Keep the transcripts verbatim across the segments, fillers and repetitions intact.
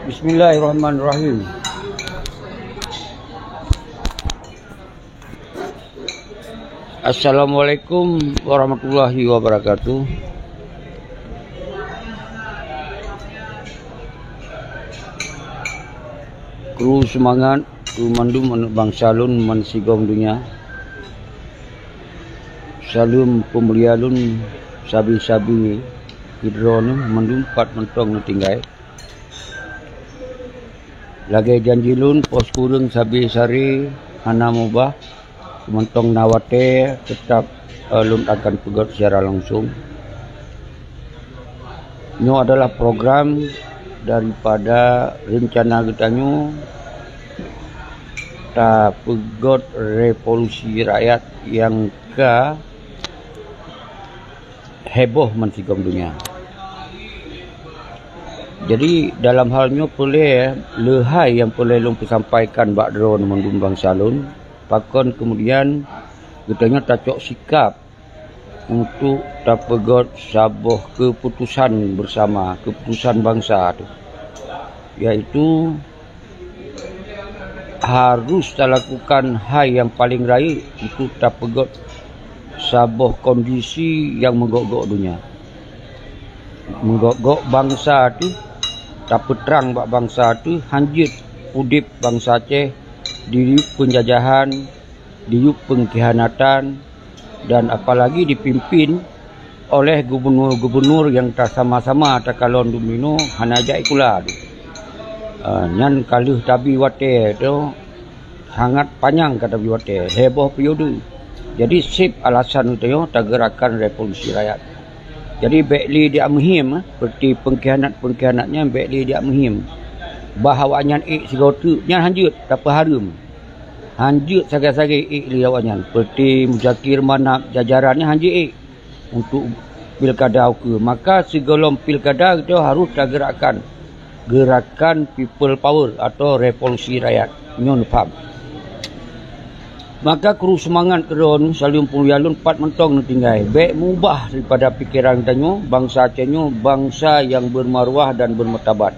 Bismillahirrahmanirrahim. Assalamualaikum warahmatullahi wabarakatuh. Kru seumangat keu mandum aneuëk bansa lôn bansigom donya. Saleuem peumulia lôn sabe-sabe keudroe neuh mandum pat mantong neutinggai. Lagée janji lôn, poh sikureueng sabe sare hana mubah, mantong na watée teutap, eh, lôn akan peugét secara langsung. Nyoe adalah program daripada reuncana geutanyoe tapeugét revolusi rakyat nyang ka heboh bansigom donya. Jadi, dalam hal nyoe peureulée leuhai nyang peureulée lôn peusampaikan bak droe mandum bansa lôn, pakon keumudian geutanyoe tacok sikab untuk tapeugét saboh keuputosan beusama, keuputosan bansa teuh, yaitu harôh talakukan hai nyang paleng rayeuk untuk tapeugét saboh kondisi nyang meugok-gok donya. Meugok-gok bansa teuh, tapeutrang bak bansa teuh hanjeuet udeb bansa Aceh diyueb peunjajahan, diyueb peungkhianatan, dan apalagi dipimpin oleh gubunur-gubunur nyang tasama-sama takalon dum inoe hana jak sikula. Ah, nyan ka lheueh tabi watée teuh, sangat panyang ka tabi watée, heboh periode. Jadi, seb alasan geutanyoe tageurakkan revolusi rakyat. Jadi, bék lé diameuhiem, eh, seperti pengkhianat-pengkhianat nyan bék lé diameuhiem. Bah awaknyan ék sigoe teuk, nyan hanjeuet tapeuhareuem. Hanjeuet sagai-sagai ék lé awaknyan, seperti Muzakir Manaf jajaran nyan hanjeuet ék untuk pilkada ukeue. Maka sigohlom pilkada geutanyoe harôh tageurakkan gerakan people power atau revolusi rakyat. Nyoe neupham. Maka kru seumangat keudroe saleuem peumulia lôn pat mantong neutinggai. Bék mubah daripada pikeran geutanyoe, bansa Aceh nyoe bansa nyang beumaruah dan beumartabat.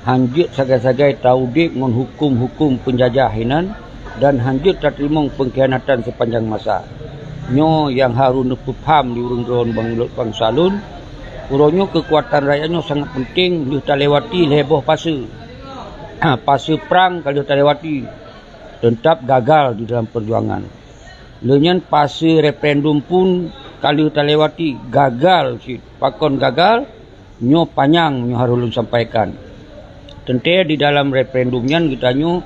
Hanjeuet sagai-sagai taudeb ngon huköm-huköm peunjajah inan dan hanjeuet tateurimong peungkhianatan sipanjang masa. Nyoe nyang harôh neupeupham di ureuëng droe bansa lôn. Uroe nyoe keukuatan rakyat nyoe sangat penting lheueh talewati lhée boh pase. Pase prang ka lheueh talewati, teutab gagal di dalam peujuangan. Lheueh nyan pase referendum pun ka lheueh talewati, gagal cit. Pakon gagal? Nyoe panyang nyoe harôh lôn sampaikan. Teuntée di dalam referendum nyan geutanyoe,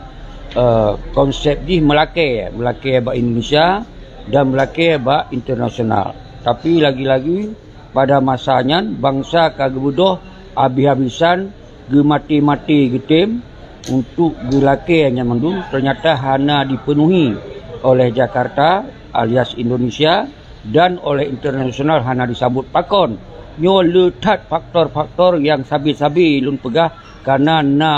eh, konsep jih meulakée, meulakée bak Indonesia dan meulakée bak internasional. Tapi lagi-lagi pada masa nyan bansa ka geubeudôh habéh-habésan, geumaté-maté geutem untuk geulakée nyan mandum, teunyata hana dipeunuhi oleh Jakarta alias Indonesia dan oleh internasional hana disambot. Pakon? Nyoe le that faktor-faktor nyang sabe-sabe lôn peugah, kareuna na,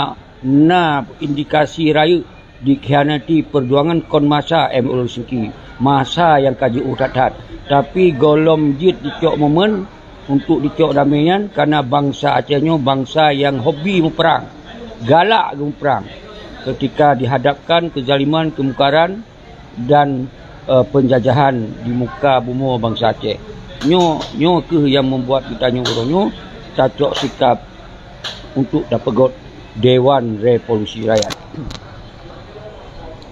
na indikasi rayeuk dikhianati peujuangan kon masa M O Helsinki, masa nyang ka jiôh that-that. Tapi gohlom jeuet dicok momen untuk dicok damé nyan, kareuna bansa Aceh nyoe bansa nyang hobi meuprang, galak geumeuprang. Ketika dihadapkan keuzaliman, keumungkaran, dan, eh, peunjajahan di muka bumoe bansa Aceh. Nyoe, nyoe kheueh nyang membuat geutanyoe uroe nyoe tacok sikab untuk tapeugét Dewan Revolusi Rakyat.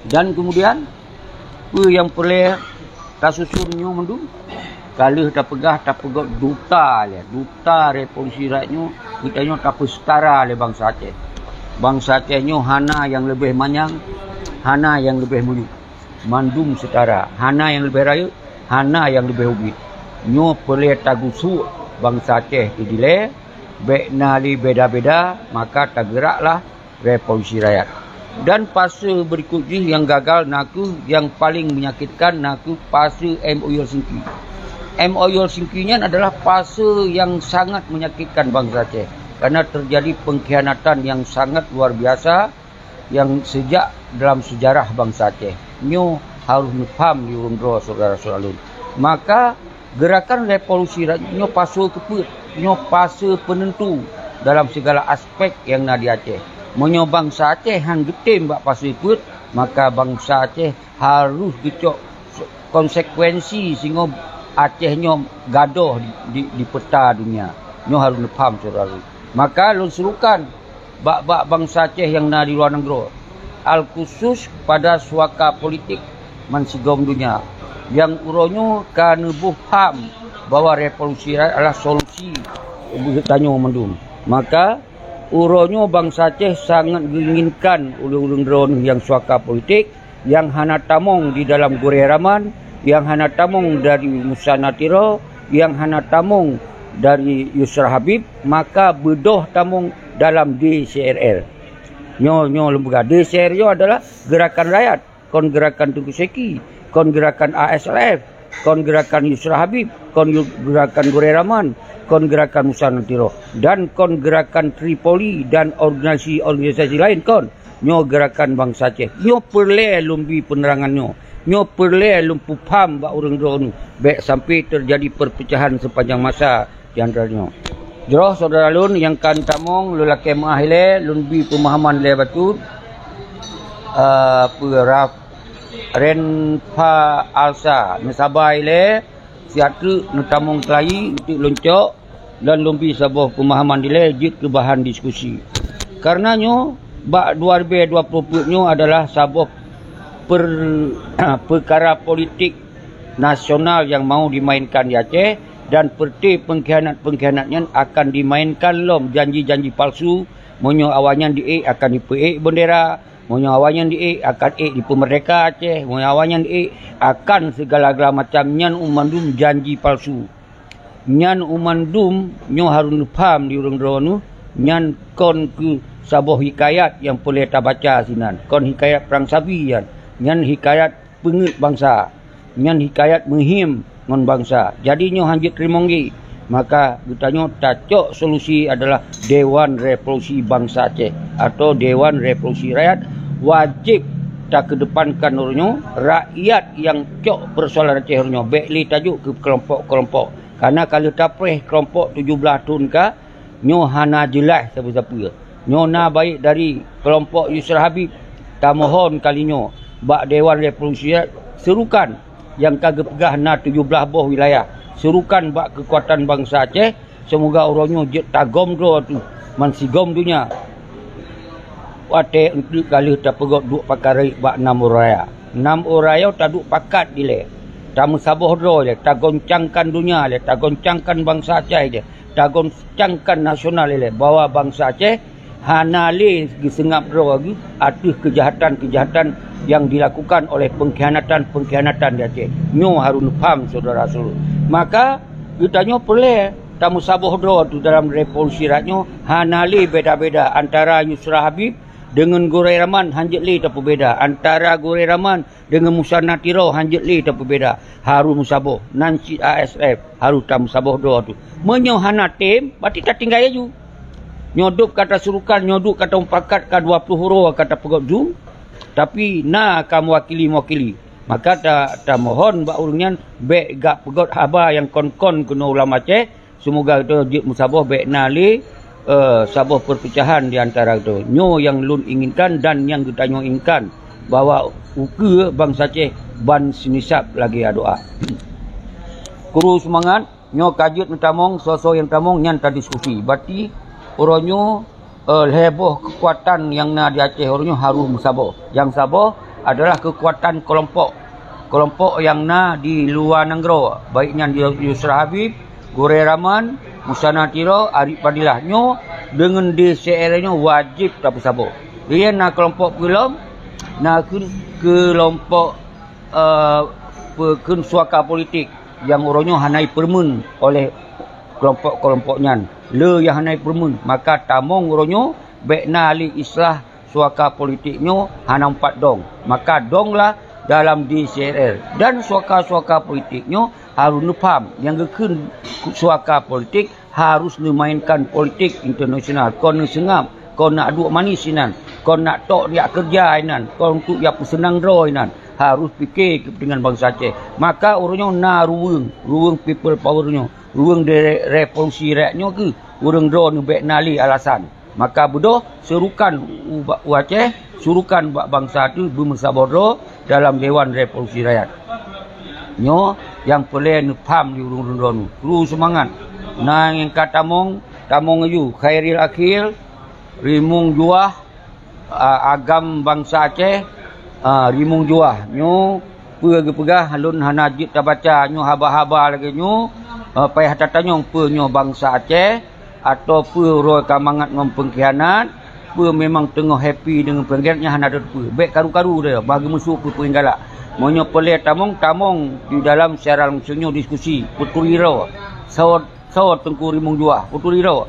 Dan kemudian, peue nyang peureulée tasuson nyoe mandum? Ka lheueh tapeugah tapeugét duta lé, duta revolusi rakyat nyoe, geutanyoe tapeuseutara lé bansa Aceh. Bansa Aceh nyoe hana nyang leubeh manyang, hana nyang leubeh meunyuet. Mandum seutara, hana nyang leubeh rayeuk, hana nyang leubeh ubit. Nyoe peureulée tagusuk bansa Aceh keu dilée, bék na lé beda-beda, maka tageuraklah revolusi rakyat. Dan fase berikut jih nyang gagal na kheueh nyang paleng menyakitkan na kheueh fase M O U Helsinki. M O U Helsinki nyan adalah fase nyang sangat menyakitkan bansa Aceh, karena terjadi pengkhianatan nyang sangat luar biasa nyang sejak dalam sejarah bansa Aceh. Nyoe harôh neupaham di ureuëng droe syedara-syedara lôn. Maka, gerakan revolusi rakyat nyoe fase keupeuet, nyoe fase penentu. dalam segala aspek nyang na di Aceh. Meunyoe bansa Aceh han geutem bak pasoe peuet, maka bansa Aceh harôh geucok konsekuensi singoh Aceh nyoe gadôh di, di, di peta dunia. Nyoe harôh neupaham, syedara lôn. Maka lôn seurukan bak-bak bansa Aceh nyang na di luwa nanggroe, alkhusus pada suaka politik bansigom dunia, nyang uroe nyoe ka neuboh pham bahwa revolusi rakyat adalah solusi beutanyoe mandum. Maka, uroe nyoe bansa Aceh sangat geuinginkan ulôn ureuëng droeneueh nyang suaka politik, nyang hana tamong di dalam gurée raman, nyang hana tamong dari Musa Natiro, nyang hana tamong dari Yusra Habib, maka beudôh tamong dalam D C R L. Nyoe, nyoe lôn peugah, D C R L nyoe adalah gerakan rakyat, kon gerakan Teuku Seki, kon gerakan A S L F, kon gerakan Yusra Habib, kon yu-, gerakan Gurée Rahman, kon gerakan Musa Natiro, dan kon gerakan Tripoli dan organisasi-organisasi laén kon. Nyoe gerakan bansa Aceh. Nyoe peureulée lôn bi peunerangan nyoe. Nyoe peureulée lôn peupham bak ureuëng droeneueh. Bék sampai teujadi peurpeucahan seupanjang masa di antara nyoe. Jroh syedara lôn nyang ka neutamong, lôn lakée meuáh ilée, lôn bi peumahaman lé bacut, eh, peue, Raf-, Renfa Alsa, neusaba ilée, siat treuk neutamong keulayi, eunteuk lôn cok, dan lôn bi saboh peumahaman dilée jeuet keu bahan diskusi. Kareuna nyoe, bak dua ribée dua ploh peuet nyoe adalah saboh per-, peukara politik nasional nyang mau dimainkan di Aceh, dan peureuté peungkhianat-peungkhianat nyan akan dimainkan lom janji-janji palsu. Meunyoe awaknyan diék, akan jipeuék beundera, meunyoe awaknyan diék, akan ék dipeumeurdéhka Aceh, meunyoe awaknyan diék, akan sigala-gala macam nyan, u mandum janji palsu. Nyan u mandum nyoe harôh neupham di ureuëng droeneueh, nyan kon keuh saboh hikayat nyang peureulée tabaca sinan, kon hikayat prang sabi nyan, nyan hikayat peungeuet bansa, nyan hikayat meuhiem ngon bansa. Jadi nyoe han jeuet teurimong lé. Maka geutanyoe tacok solusi adalah Dewan Revolusi Bansa Aceh atau Dewan Revolusi Rakyat. Wajéb takeudepankan uroe nyoe rakyat nyang cok peusoalan Aceh uroe nyoe. Bék lé tajok keu keulompok-keulompok. Kareuna ka lheueh tapreh keulompok tujoh blaih thon ka, nyoe hana jeulaih sapeue-sapeue. Nyoe na baik dari keulompok Yusra Habib, tamohon kali nyoe bak Dewan Revolusi Rakyat, seurukan nyang ka geupeugah na tujoh blaih boh wilayah, seurukan bak keukuatan bansa Aceh, seumoga uroe nyoe jeuet tagom droe teuh bansigom donya. Watée eunteuk ka lheueh tapeugét duek pakat rayeuk bak nam uroe raya. Nam uroe raya taduek pakat dilée, tameusaboh droe lé, tagoncangkan donya lé, tagoncangkan bansa Aceh lé, tagoncangkan nasional ilée, bahwa bansa Aceh hana lé geuseungab droe geuh ateueh keujahatan-keujahatan nyang dilakukan oleh peungkhianatan-peungkhianatan di Aceh. Nyoe harôh neupham, syedara-syedara. Maka geutanyoe peureulée tameusaboh droe teuh dalam revolusi rakyat nyoe, hana lé beda-beda antara Yusra Habib deungon Gurée Rahman, han jeuet lé tapeubeda antara Gurée Rahman deungon Musa Natiro, han jeuet lé tapeubeda, harôh meusaboh. Nan cit A S F harôh tameusaboh droe teuh. Meunyoe hana tem, berarti tatinggai laju. Nyoe dub ka tasurukan, nyoe dub ka tamupakat, ka dua ploh uroe ka tapeugét zoom, tapi na ka meuwakili-meuwakili. Maka ta-, tamohon bak ureuëng nyan bék gak peugét haba nyang kon-kon keunoe u lam Aceh, Seumoga geutanyoe jeuet meusaboh, bék na lé, eh, saboh peurpeucahan di antara geutanyoe. Nyoe nyang lôn inginkan dan nyang geutanyoe inginkan, bahwa ukeue bansa Aceh ban seunisab lagée adoe. Kru seumangat, nyoe ka jeuet neutamong, soe-soe nyang tamong nyan tadiskusi. Berarti uroe nyoe eh, lhée boh keukuatan nyang na di Aceh uroe nyoe harôh meusaboh. Nyang saboh adalah keukuatan keulompok. Keulompok nyang na di luwa nanggroe, baik nyan Yu-, Yusra Habib, Gurée Rahman, Musa Natiro, Arief Fadilah. Nyoe deungon D C R nyoe wajéb tapeusaboh. Lheueh na keulompok peue lom, na kheun keulompok, eh, peue kheun suaka politik nyang uroe nyoe hana jipeureumeun oleh keulompok-keulompok nyan. Le nyang hana jipeureumeun, maka tamong uroe nyoe bék na lé istilah suaka politik nyoe hana meupat dong. Maka donglah dalam D C R L. Dan suaka-suaka politik nyoe harôh neupham, nyang geukheun suaka politik harôh neumainkan politik internasional. Kon neuseungab, kon nak duek manis inan, kon nak tok jak keureuja inan, kon untuk jak peuseunang droe inan. Harôh pike keupeuntingan bansa Aceh. Maka uroe nyoe na ruweueng, ruweueng people power nyoe, ruweueng de-, revolusi rakyat nyoe keuh Ureuëng droeneuh bék na lé alasan. Maka beudôh seurukan u, u Aceh, seurukan bak bansa teuh beumeusaboh droe dalam Dewan Revolusi Rakyat. Nyoe nyang peureulée neupham di ureuëng-ureuëng droeneuh. Kru seumangat. Na nyang ka tamong, tamong laju. Khairil Akhil, Rimueng Juah, a, agam bansa Aceh, a, Rimueng Juah. Nyoe peue geupeugah lôn hana jeuet tabaca nyoe haba-haba lagée nyoe, a, payah tatanyong peue nyoe bansa Aceh, atau peue uroe ka mangat ngon peungkhianat, peue memang teungoh happy deungon peungkhianat nyan hana tateupeue. Bék karu-karu deh, bah geumeusu peue-peue nyang galak. Meunyoe peureulée tamong, tamong di dalam secara langsung nyoe diskusi, peuturi droe. Sawoe Soe Teungku Rimueng Juah, peuturi droe.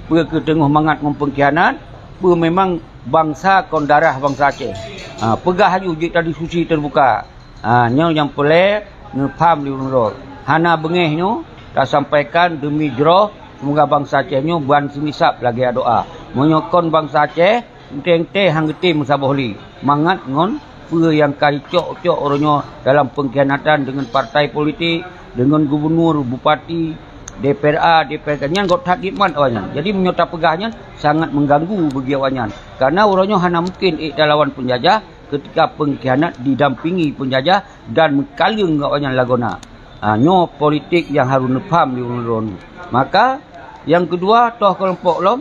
Peue keuh teungoh mangat ngon peungkhianat, peue memang bansa kon darah bansa Aceh. Ha, peugah laju jeuet tadiskusi teubuka. Ha, nyoe nyang peureulée neupham di ureuëng droe. Hana beungéh nyoe tasampaikan deumi jroh, seumoga bansa Aceh nyoe ban seumisab lagée doá. Meunyoe kon bansa Aceh, Teuntée-teuntée han geutem meusaboh lé, mangat ngon peue nyang ka jicok-cok uroe nyoe dalam peungkhianatan deungon partai politik, deungon gubunur, bupati, D P R A, D P R K, nyan göt that jimat awaknyan. Jadi meunyoe tapeugah nyan sangat mengganggu bagi awaknyan. Karena uroe nyoe hana mungken ék talawan peunjajah ketika peungkhianat didampingi peunjajah dan meukaleueng awaknyan lagoe na. Ha, nyoe politik nyang harôh neupham di ureuëng droeneuh. Maka, nyang keudua, toh keulompok lom,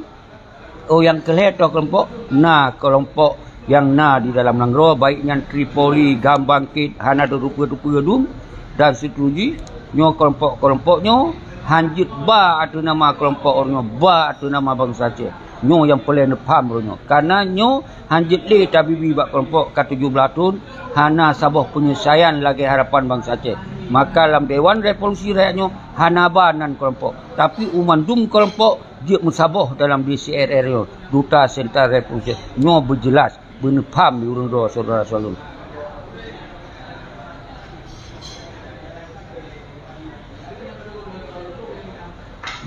Oh, nyang keu lhée toh keulompok, na keulompok nyang na di dalam nanggroe, baik nyan Tripoli, GAM Bangkit, hana teupeue-teupeue dum, dan seterusnya. Nyoe keulompok-keulompok nyoe han jeuet ba ateueh nama keulompok ureuëng nyoe, ba ateueh nama bansa Aceh. Nyoe nyang peureulée neupham ureuëng nyoe. Karena nyoe han jeuet lé tabibi bak keulompok ka tujoh blaih thon, hana saboh peunyeusaian lagée harapan bansa Aceh. Maka lam Dewan Revolusi Rakyat nyoe hana ba nan keulompok, tapi u mandum keulompok jeuet meusaboh dalam D C R R nyoe, Duta Sentral Revolusi nyoe beujeulaih beuneupham di ureuëng droe syedara-syedara lôn.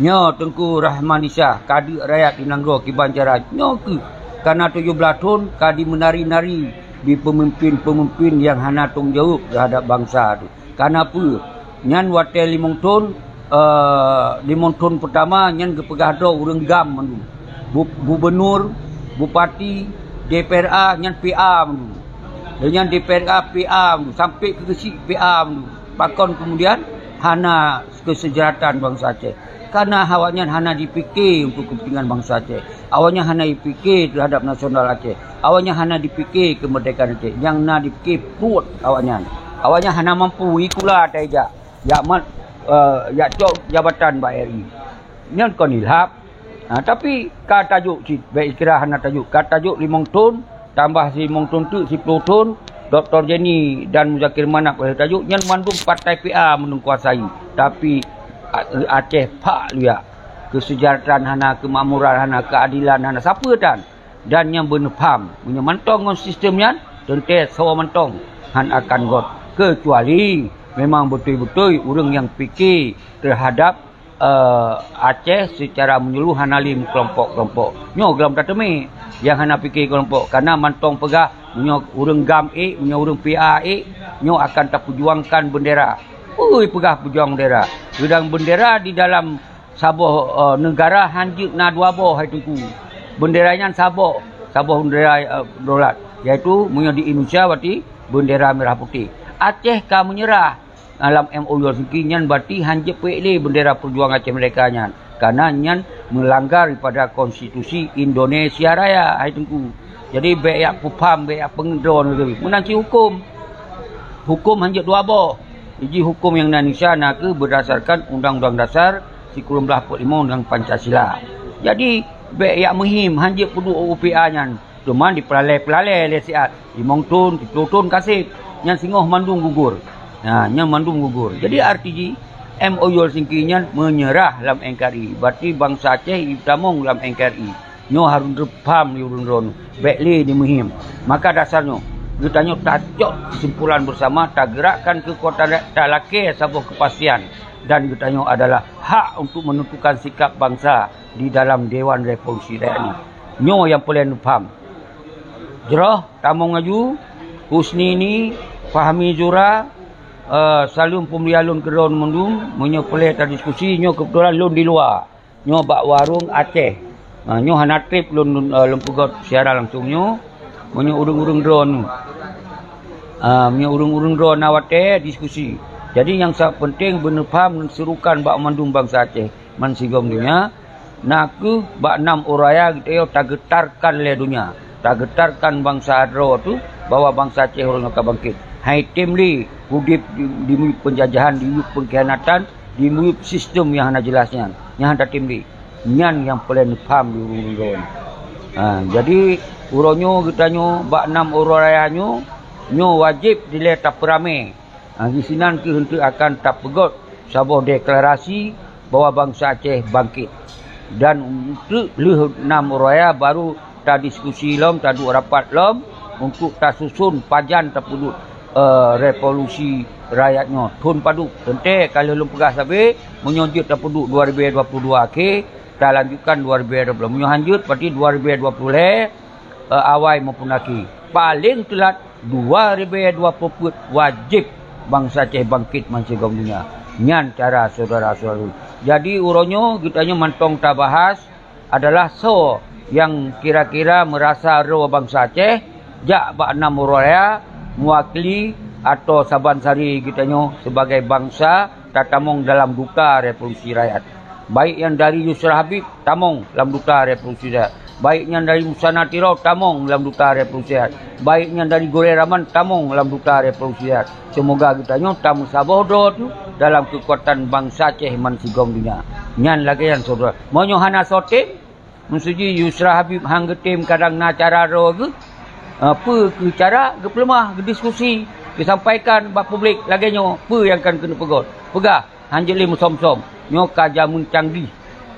Nyoe Teungku Rahman Isa, kadeuk rakyat di nanggroe kiban cara nyoe keuh kana tujoh blaih thon ka jimeunari-nari di peumimpin-peumimpin nyang hana tanggung jaweueb teuhadab bansa tu. Kana peue? Nyan watée limong thon, eh, limong thon peutama nyan geupeugah droe ureuëng GAM mandum. Bu-, gubunur, bupati, D P R A nyan P A mandum. Lheueh nyan D P R A P A mandum, sampai keu geuchik P A mandum. Pakon keumudian hana keuseujahteuraan bansa Aceh? Karena awaknyan hana jipike untuk keupeuntingan bansa Aceh. Awaknyan hana jipike teuhadab nasional Aceh. Awaknyan hana jipike keumeurdekaan Aceh. Nyang na jipike pruet awaknyan. Awaknyan hana mampu ikula taijak jak mat, eh, jak cok jabatan bak R I. Nyan kon ilhab. Ha, tapi ka tajok cit, bék ikira hana tajok. Ka tajok limong thon, tambah limong thon teuk siploh thon, Doktor Jenny dan Muzakir Manaf ka tajok, nyan mandum partai P A meunguasai. Tapi A-, Aceh phak luyak. Keuseujahteuraan hana, keumakmuran hana, keuadilan hana, sapeue tan. Dan nyang beuneupham, meunyoe mantong ngon sistem nyan, teuntée soe mantong han akan göt. Keucuali memang beutôi-beutôi ureuëng nyang pike teuhadab eh, Aceh seucara meunyeluruh hana lé meukelompok-kelompok. Nyoe gohlom tateumé nyang hana pike kelompok, karena mantong peugah meunyoe ureuëng GAM ék, meunyoe ureuëng P A ék, nyoe akan tapeujuangkan beundera. Ui, peugah peujuang beundera. Geudang beundera di dalam saboh, eh, neugara han jeuet na dua boh, hai Teungku. Beundera nyan saboh, saboh beundera, eh, daulat, yaitu meunyoe di Indonesia berarti beundera merah putih. Aceh ka meunyeurah. Lam M O U Helsinki nyan berarti han jeuet peuék lé beundera peujuang Aceh Merdeka nyan, karena nyan meulanggar daripada konstitusi Indonesia Raya, hai Teungku. Jadi, bék yak peupham, bék yak peungeudroe ngon lagée nyan. Meunan cit huköm. Huköm han jeuet dua boh. Jih huköm nyang na Indonesia nakeuh beurdasarkan Undang-Undang Dasar sikureueng blaih peuet limong dan Pancasila. Jadi, bék yak meuhim, han jeuet peuduek U P A nyan. Teuma dipeulalée-peulalée lé siat, limong thon, siploh thon ka seb, nyan singoh mandum gugur. Ha, nyan mandum gugur. Jadi, arti jih, M O U Helsinki nyan meunyeurah lam N K R I. Berarti bansa Aceh jitamong lam N K R I. Nyoe harôh neupham lé ureuëng droeneuh, bék lé jimeuhim. Maka dasar nyoe, geutanyoe tacok keusimpulan beusama, tageurakkan keukuatan rakyat, talakée saboh keupastian, dan geutanyoe adalah hak untuk menentukan sikap bansa di dalam Dewan Revolusi Rakyat nyoe. Nyoe nyang peureulée neupham. Jroh tamong laju, Husni ni, Fahmi Zura, eh, saleuem peumulia lôn keudroe mandum, meunyoe peureulée tadiskusi, nyoe keubeutulan lôn di luwa. Nyoe bak warong Aceh. Ha, nyoe hana treb lôn, lôn, eh, lôn peugöt siaran langsung nyoe. Meunyoe ureuëng-ureuëng droeneuh. Ha, meunyoe ureuëng-ureuëng droeneuh na watée diskusi. Jadi nyang sa peunteng beuneupham ngon seurukan bak mandum bansa Aceh bansigom donya, na kheueh bak nam uroe raya geutanyoe tageutarkan lé donya, tageutarkan bansa droe teuh bahwa bansa Aceh uroe nyoe ka bangkét. Hai tem lé udeb di, di miyueb peunjajahan, di miyueb peungkhianatan, di miyueb sistem nyang hana jeulaih nyan, nyang hana tem lé. Nyan nyang peureulée neupham di ureuëng-ureuëng droe nyoe. Ha, jadi uroe nyoe geutanyoe bak nam uroe raya nyoe, nyoe wajéb dilée tapeuramé. Ha, disinan kheueh eunteuk akan tapeugöt saboh deklarasi bahwa bansa Aceh bangkét. Dan eunteuk lheueh nam uroe raya baru tadiskusi lom, taduek rapat lom untuk tasuson pajan tapeuduek, eh, revolusi rakyat nyoe thon padub. Teuntée ka lheueh lôn peugah sabe, meunyoe jeuet tapeuduek dua ribée dua puluh dua akhé, talanjutkan dua ribée dua puluh. Meunyoe hanjeuet, berarti dua ribée dua puluh lhée, eh, awai maupun akhé. Paleng teulat dua ribée dua puluh peuet wajéb bansa Aceh bangkét bansigom donya. Nyan cara syedara-syedara. Jadi uroe nyoe geutanyoe mantong tabahas adalah soe nyang kira-kira meurasa droe bansa Aceh jak bak nam uroe raya meuwakili atau saban sari geutanyoe sibagai bansa tatamong dalam duka revolusi rakyat. Baik nyang dari Yusra Habib tamong lam duta revolusi rakyat. Baik nyang dari Musanna Tiro tamong lam duta revolusi rakyat. Baik nyang dari Gurée Rahman tamong lam duta revolusi rakyat. Seumoga geutanyoe tameusaboh droe teuh dalam keukuatan bansa Aceh bansigom donya. Nyan lagée nyan syedara. Meunyoe hana soe tem, meusuji Yusra Habib han geutem kadang na cara droe geuh, eh, peue keu cara geupeuleumah, geudiskusi, geusampaikan bak publik lagée nyoe, peue nyang kan keuneuk peugöt. Peugah, han jeuet lé meusom-som. Nyoe ka jamén canggih,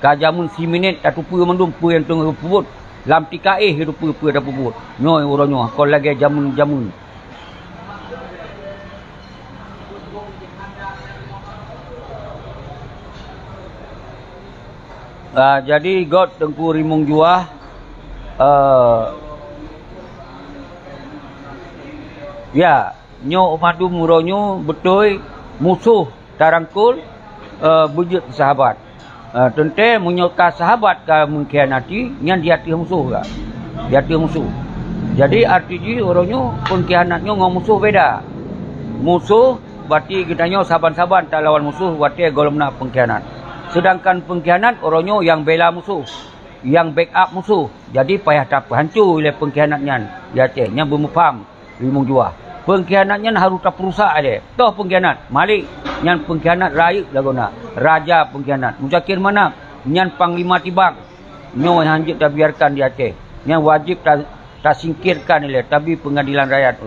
ka jamén siminét tateupeue mandum peue nyang teungoh geupeubuet. Lam tika éh tateupeue peue tapeubuet. Nyoe uroe nyoe kon lagée jamén-jamén. Ah, jadi göt Teungku Rimueng Juah, eh, ya, nyoe mandum uroe nyoe beutôi musoh tarangkul, eh, beujeuet sahabat. Eh, teuntée meunyoe ka sahabat ka meukhianati, nyan di ateueh musoh ka. Di ateueh musoh. Jadi arti jih uroe nyoe peungkhianat nyoe ngon musoh beda. Musoh berarti geutanyoe saban-saban talawan musoh watée gohlom na peungkhianat. Seudangkan peungkhianat uroe nyoe nyang bela musoh, nyang backup musoh. Jadi payah tapeuhanco lé peungkhianat nyan di Aceh. Nyan beumeupham. Rimueng Juah. Peungkhianat nyan harôh tapeurusak ilée. Toh peungkhianat? Malik, nyan peungkhianat rayeuk lagoena. Raja peungkhianat. Muzakir Manaf, nyan panglima tibang. Nyoe han jeuet tabiarkan di Aceh. Nyan wajéb ta-, tasingkirkan ilée, tabi peungadilan rakyat.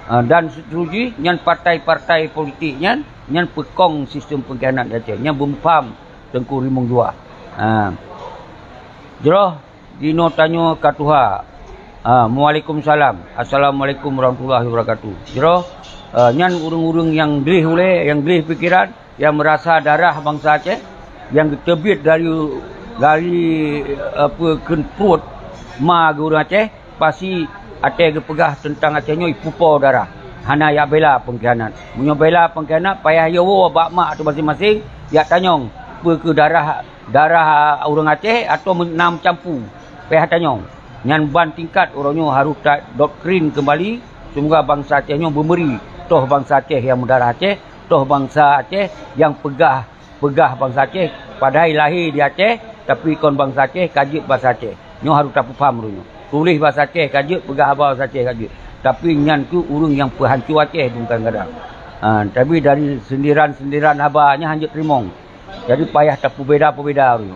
Ah, dan seterusjih, nyan partai-partai politik nyan, nyan peukong sistem peungkhianat di Aceh. Nyan beumeupham Teungku Rimueng Juah. Ah. Jroh Jinoe tanyoe ka tuha. Ah, waalaikumsalam. Assalamualaikum warahmatullahi wabarakatuh. Jroh, ah, nyan ureuëng-ureuëng nyang gleh ulée, nyang gleh pikeran, nyang meurasa darah bansa Aceh, nyang geuteubiet dari, dari, eh, peue kheun pruet ma geuh ureuëng Aceh, pasti até geupeugah teuntang Aceh nyoe ipupo darah. Hana jak bela peungkhianat. Meunyoe bela peungkhianat, payah yoh woe bak mak ateueh maséng-maséng, jak tanyong peue keuh darah darah ureuëng Aceh atawa na meucampu, payah tanyong. Nyan ban tingkat uroe nyoe harôh tadoktrin keumbali, seumoga bansa Aceh nyoe beumeuri, toh bansa Aceh nyang meudarah Aceh, toh bansa Aceh nyang peugah, peugah bansa Aceh, padahai lahé di Aceh, tapi kon bansa Aceh, ka jeuet bansa Aceh. Nyoe harôh tapeupham uroe nyoe. Tuléh bansa Aceh ka jeuet, peugah haba bansa Aceh ka jeuet. Tapi nyan keuh ureuëng nyang peuhanco Aceh dum kadang-kadang. Ha, tapi dari sindiran-sindiran haba nyan han jeuet teurimong. Jadi payah tapeubeda-peubeda ureuëng.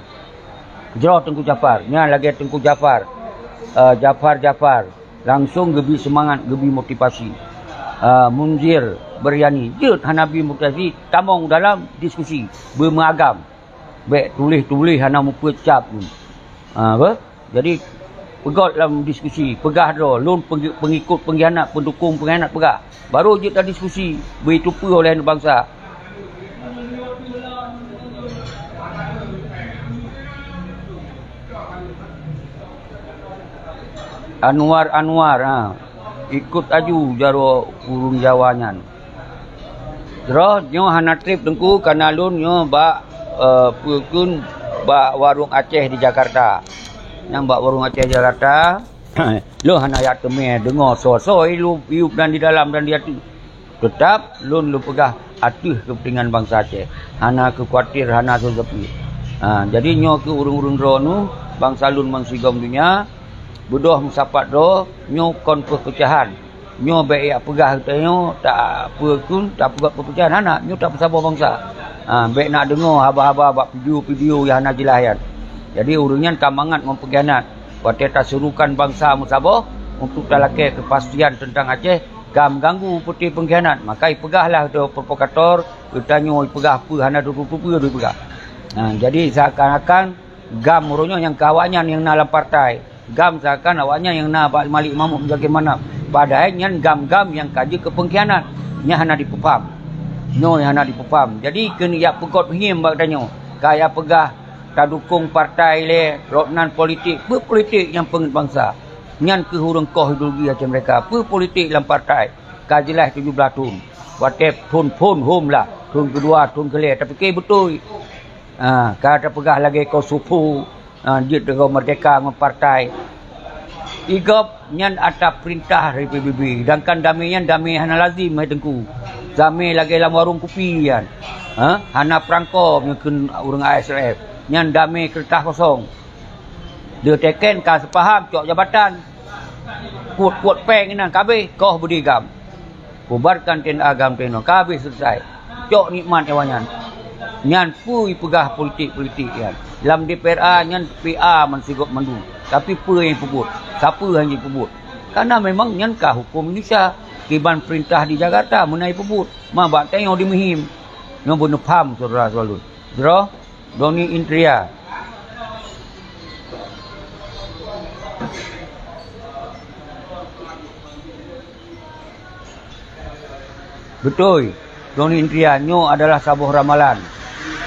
Jroh Teungku Jafar, nyan lagée Teungku Jafar, eh, Jafar, Jafar, langsong geubi seumangat, geubi motivasi. Eh, Munzir Baryani, jeuet hana bi motivasi, tamong dalam diskusi, beumeuagam. Bék tuléh-tuléh hana mupeue cap. Ah, apa? Jadi, peugöt lam diskusi, peugah droe, lôn pengikut peungkhianat, pendukung peungkhianat, peugah. Baru jeuet tadiskusi, bri teupeue oleh bansa. Anwar, Anwar, ha. Ikot aju jaroe ureuëng Jawa nyan. Jroh nyoe hana treb Teungku, kana lôn nyoe bak, eh, peue kheun Bak warong Aceh di Jakarta. Nyang bak warong Aceh di Jakarta, lôn hana jak teumé deungoe soe-soe ilup, iup dan di dalam dan di ateueh. Teutap lôn lôn peugah ateueh keupeuntengan bansa Aceh. Hana keu kuatir, hana soe-soe pih. Ha, jadi nyoe keuh ureuëng-ureuëng droeneuh, bansa lôn bansigom donya, beudôh meusapat droe, nyoe kon peupeucahan. Nyoe bék jak peugah geutanyoe, tak peue kheun, tapeugot peupeucahan, hana, nyoe tapeusaboh bansa. Ha, bék na deungoe haba-haba bak video-video nyang hana jeulaih nyan. Jadi, ureuëng nyan ka mangat ngon peungkhianat. Watée tasurukan bansa meusaboh untuk talakée keupastian teuntang Aceh, ka meuganggu peuti peungkhianat, maka ipeugahlah droe provokator, geutanyoe ipeugah peue hana teupeue-peue ipeugah. Ha, jadi, seakan-akan GAM uroe nyoe nyang keu awaknyan nyang na lam partai. GAM seakan awaknyan nyang na bak Malik Mahmud meujagée manam. Padahai nyan GAM-GAM nyang ka jeuet keu peungkhianat. Nyan hana jipeupaham. Nyoe hana jipeupaham. Jadi, keuneuk jak peugot hieng bak tanyoe. Ka jak peugah tadukong partai lé, rot nan politik. Peue politik nyang peungét bansa? Nyan keuh ureuëng koh ideologi Aceh Merdeka. Peue politik lam partai? Ka jeulaih tujoh blaih thon. Watée thon phon hom lah. Thon keudua, thon keulhée. Tapike beutôi. Ha, ka tapeugah lagée Kosovo, ha, jeuet droe meurdehka ngon partai. Igob nyan atra peurintah dari P B B, sedangkan damé nyan damé hana lazim, hai Teungku. Damé lagée lam warong kupi nyan. Ha, hana peurangko meunyoe kheun ureuëng I S L F. Nyan damé keureutah kosong. Lé teken ka seupaham cok jabatan. Kuet-kuet péng inan ka habéh, koh beudé GAM. Bubarkan T N A GAM T N O, ka habéh seuleusai. Cok nikmat awaknyan. Nyan peue ipeugah politik-politik nyan. Lam D P R A nyan P A meusigob mandum. Tapi peue nyang peubuet? Sapeue hana jipeubuet? Karena memang nyan ka huköm Indonesia. Kiban peurintah di Jakarta meunan jipeubuet. Ma bak tanyoe di Meuhim. Nyoe beuneupham syedara-syedara lôn. Droe, Doni Indria. Beutôi, Doni Indria, nyoe adalah saboh ramalan.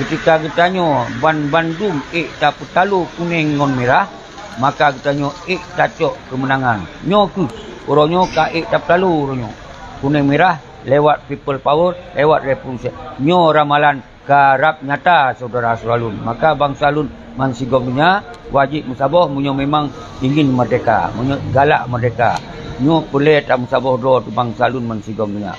Keutika geutanyoe ban bandum ék tapeutalo kuneng ngon mirah, maka geutanyoe ék tacok keumeunangan. Nyoe kheueh, uroe nyoe ka ék tapeutalo uroe nyoe. Kuneng mirah lewat People Power, lewat revolusi. Nyoe ramalan karab nyata, syedara-syedara lôn. Maka bansa lôn bansigom donya wajéb meusaboh meunyoe memang ingin merdeka, meunyoe galak merdeka. Nyoe peureulée tameusaboh droe bansa lôn bansigom donya.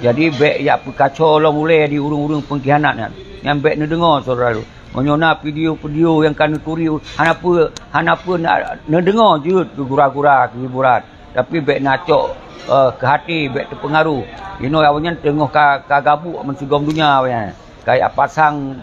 Jadi, bék jak peukaco lom ulée di ureuëng-ureuëng peungkhianat nyan. Nyan bék neudeungoe, syedara lôn. Meunyoe na video-video nyang ka neuturi, hana peue, hana peue na, neudeungoe jeuet keu gura-gura, keu hiburan. Tapi bék na cok, eh, keu até, bék teupeungaruh. Inoe awaknyan teungoh ka, ka gabuk bansigom donya awaknyan. Ka jak pasang,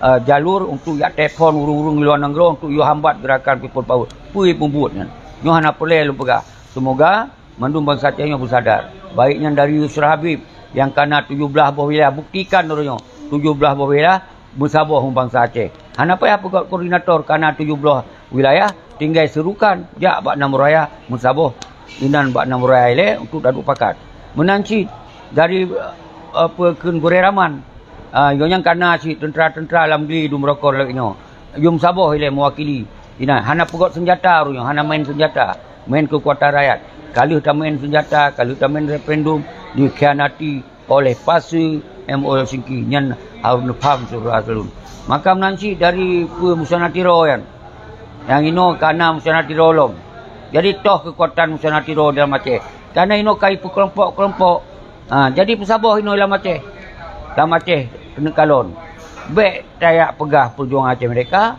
eh, jalur untuk jak telepon ureuëng-ureuëng luwa nanggroe untuk yue hambat gerakan People Power. Peue peubuet nyan? Nyoe hana peureulée lôn peugah. Seumoga mandum bansa Aceh nyoe beusadar. Baik nyan dari Yusra Habib nyang ka na tujoh blaih boh wilayah, buktikan uroe nyoe tujoh blaih boh wilayah meusaboh ngon bansa Aceh. Hana payah peugot koordinator, ka na tujoh blaih wilayah, tinggai seurukan jak bak nam raya meusaboh inan bak nam raya ilée untuk taduek pakat. Meunan cit dari, eh, apa, kheun gurée Raman. Ah, nyoe nyang ka na cit teuntra-teuntra lam gli dum rokon lawét nyoe. Yum saboh ilée meuwakili. Inan hana peugot seunjata uroe nyoe, hana main seunjata. Main keukuatan rakyat. Ka lheueh tameu'en seunjata, ka lheueh tameu'en referendum, dikhianati oleh PASE, M O L Singki. Nyan harôh neupaham syedara-syedara lôn. Maka meunan cit dari peue musyawarah tiro nyan. Nyang inoe ka na musyawarah tiro lom. Jadi toh keukuatan musyawarah tiro dalam Aceh. Karena inoe ka ipeukelompok-kelompok. Ha, jadi peusaboh inoe lam Aceh. Lam Aceh keuneuk kalon. Bék tajak peugah peujuangan Aceh Merdeka.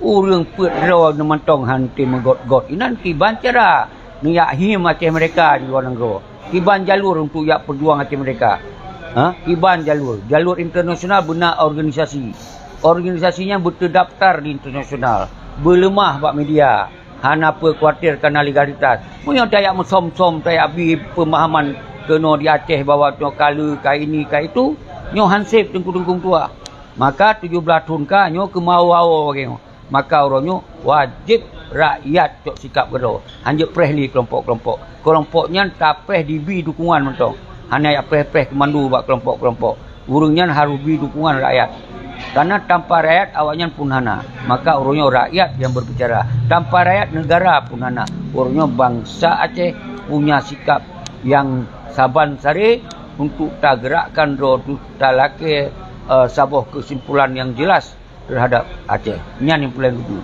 Ureuëng peuet droe neumantong han teumeugöt-göt inan kiban cara neujak hiem Aceh Merdeka di luwa nanggroe. Kiban jalur untuk jak peujuang Aceh Merdeka. Ha? Kiban jalur. Jalur internasional beuna organisasi. Organisasi nyan beuteudaftar di internasional. Beuleumah bak media. Hana peue khawatir kana legalitas. Meunyoe tajak meusom-som, tajak bi peumahaman keunoe di Aceh bahwa nyoe ka lheueh, ka ini, ka itu, nyoe han sép teungku-teungku tuha. Maka tujoh blaih thon ka nyoe keumawe-awe lagée nyoe. Maka uroe nyoe wajéb rakyat cok sikab keudroe, hanjeuet preh lé keulompok-keulompok. Keulompok nyan tapreh dibi dukungan mantong, hana jak preh-preh keumandu bak keulompok-keulompok. Ureuëng nyan harôh bi dukungan rakyat. Karena tanpa rakyat awaknyan pun hana. Maka uroe nyoe rakyat nyang berbicara. Tanpa rakyat negara pun hana. Uroe nyoe bansa Aceh punya sikab nyang saban sare untuk tagerakkan droe teuh talakée, eh, saboh keusimpulan nyang jelas terhadap Aceh. Nyan nyang peureulée geupeue.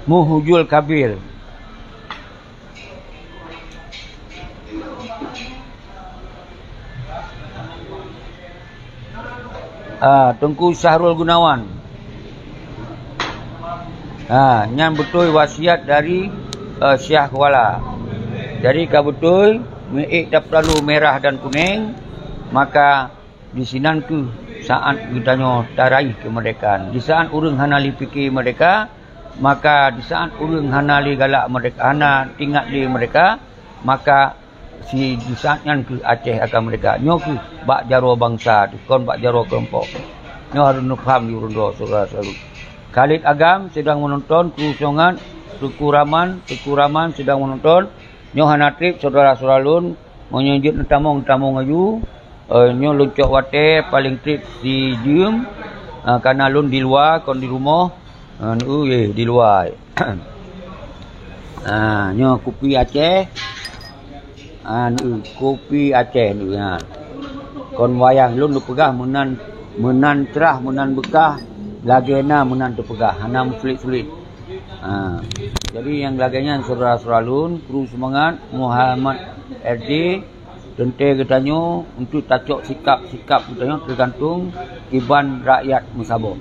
Muhujul Kabir. Ah, Teungku Syahrul Gunawan. Ah, nyan beutôi wasiat dari, eh, Syiah Kuala. Jadi ka beutôi, miék tapeulalu merah dan kunéng, maka disinan kheueh saát geutanyoe taraih keumeurdekaan. Di saát ureuëng hana lé pike meurdeka, maka di saát ureuëng hana lé galak meurdeka, hana teuingat lé meurdeka, maka si di saát nyan kheueh Aceh akan meurdeka. Nyoe kheueh bak jaroe bansa teuh, kon bak jaroe keulompok. Nyoe harôh neupaham di ureuëng droe, syedara-syedara lôn. Khalid Agam sedang menonton, kru semangat, Teungku Raman, Teungku Raman sedang menonton. Nyoe hana treb, syedara-syedara lôn, meunyoe jeuet neutamong, neutamong laju. Eh, nyoe lôn cok watée paleng treb sijeuem, eh, kareuna lôn di luwa, kon di rumoh. Eh, neu, eh, di luwa. Ah, nyoe kupi Aceh. Ah, neu, kupi Aceh neu, ha. Kon wayah lôn neupeugah meunan, meunan crah, meunan beukah, lagée na meunan teupeugah, hana meusulet-sulet. Ha. Jadi nyang lagée nyan syedara-syedara lôn, kru semangat, Muhammad R J, teuntée geutanyoe untuk tacok sikap-sikap geutanyoe teugantung kiban rakyat meusaboh.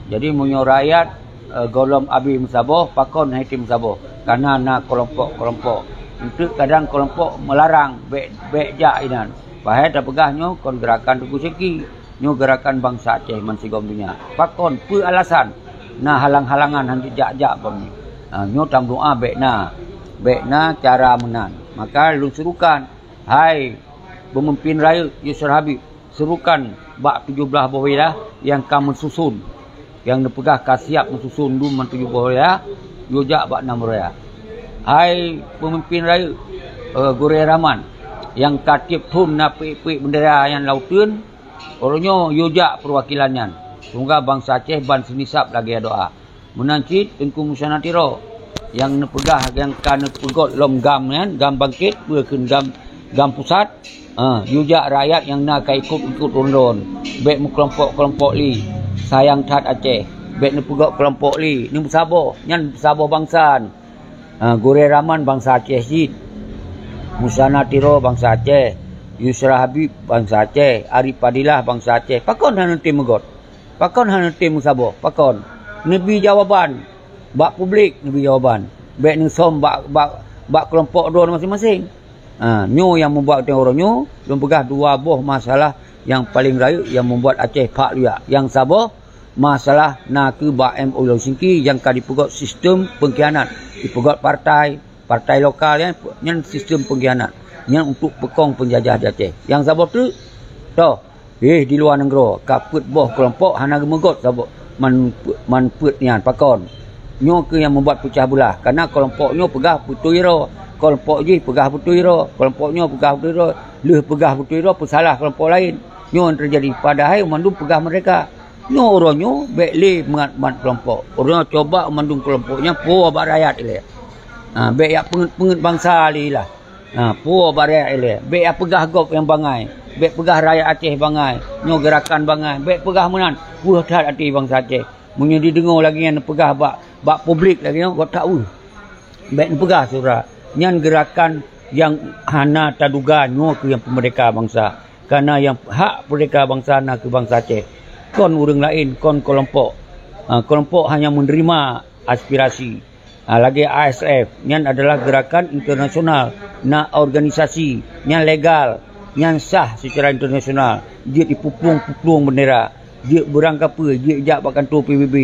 Jadi meunyoe rakyat, eh, gohlom abéh meusaboh, pakon han tém meusaboh? Kareuna na keulompok-keulompok. Enteuk kadang keulompok meularang bék, bék jak inan. Padahai tapeugah nyoe kon geurakan Teungku Syeki. Nyoe geurakan bansa Aceh bansigom donya. Pakon? Peue alasan? Na halang-halangan han jak-jak bak nyoe. Ha, nyoe tameudoá bék na. Bék na cara meunan. Maka lôn seurukan, hai peumimpin rayeuk Yusra Habib, seurukan bak tujoh blaih boh wilayah nyang ka meususon, nyang neupeugah ka siab meususon dum ban tujoh boh wilayah, yue jak bak nam raya. Hai peumimpin rayeuk, eh, Gurée Rahman, nyang ka tieb thon na peuék-peuék beundera nyan lam uteuen, uroe nyoe yue jak peuwakilan nyan. Semoga bansa Aceh ban seunisab lagée doá. Meunan cit Teungku Musa Natiro nyang neupeugah, nyang ka neupeugot lom GAM nyan, GAM Bangkét, peue kheun GAM, GAM Pusat. Ha, yue jak rakyat nyang na ka ikot-ikot rondon. Bék meukeulompok-keulompok lé. Sayang that Aceh. Bék neupeugot keulompok lé. Neumeusaboh. Nyan saboh bansa. Ha, Gurée Rahman bansa Aceh cit. Musa Natiro bansa Aceh. Yusra Habib bansa Aceh. Arif Fadilah bansa Aceh. Pakon hana tém meugot? Pakon hana tém meusaboh? Pakon? Neubi jawaban bak publik, neubi jawaban. Bék neusöm bak, bak, bak keulompok droe maséng-maséng. Ha, nyoe nyang meubuat teuh uroe nyoe, lôn peugah dua boh masalah nyang paleng rayeuk nyang meubuat Aceh phak luyak. Nyang saboh, masalah na keuh bak M O U Helsinki nyang ka jipeugot sistem peungkhianat, jipeugot partai, partai lokal nyan, nyan sistem peungkhianat. Nyan untuk peukong peunjajah di Aceh. Nyang saboh teuk, toh, eh, di luwa nanggroe, ka peuet boh keulompok hana geumeugot saboh man, man peuet nyan. Pakon? Nyoe keuh nyang meubuat peucah beulah. Kareuna keulompok nyoe peugah beutôi droe, keulompok jih peugah beutôi droe, keulompok nyoe peugah beutôi droe, lheueh peugah beutôi droe peusalah keulompok laén. Nyoe nyang teujadi, padahai mandum peugah meurdeka. Nyoe uroe nyoe bék lé mat-mat keulompok. Uroe nyoe cuba mandum keulompok nyan puwoe bak rakyat ilée. Ha, bék jak peungeut-peungeut bansa lé lah. Ha, puwoe bak rakyat ilée. Bék jak peugah gob nyang bangai. Bék peugah rakyat Aceh bangai. Nyoe geurakan bangai. Bék peugah meunan. Weueh that até bansa Aceh. Meunyoe jideungoe lagée nyan neupeugah bak, bak publik lagée nyoe, göt that weueh. Bék neupeugah, syedara. Nyan geurakan nyang hana taduga, nyoe keuh nyang peumeurdeka bansa. Kareuna nyang hak peurdeka bansa na keuh bansa Aceh. Kon ureuëng laén, kon keulompok. Ha, keulompok hanya meuneurimong aspirasi. Ha, lagée I S F, nyan adalah geurakan internasional, na organisasi, nyan legal, nyan sah seucara internasional, jeuet jipeuplueng-peuplueng beundera, jeuet beurangkapeue, jeuet jak bak kantô P B B,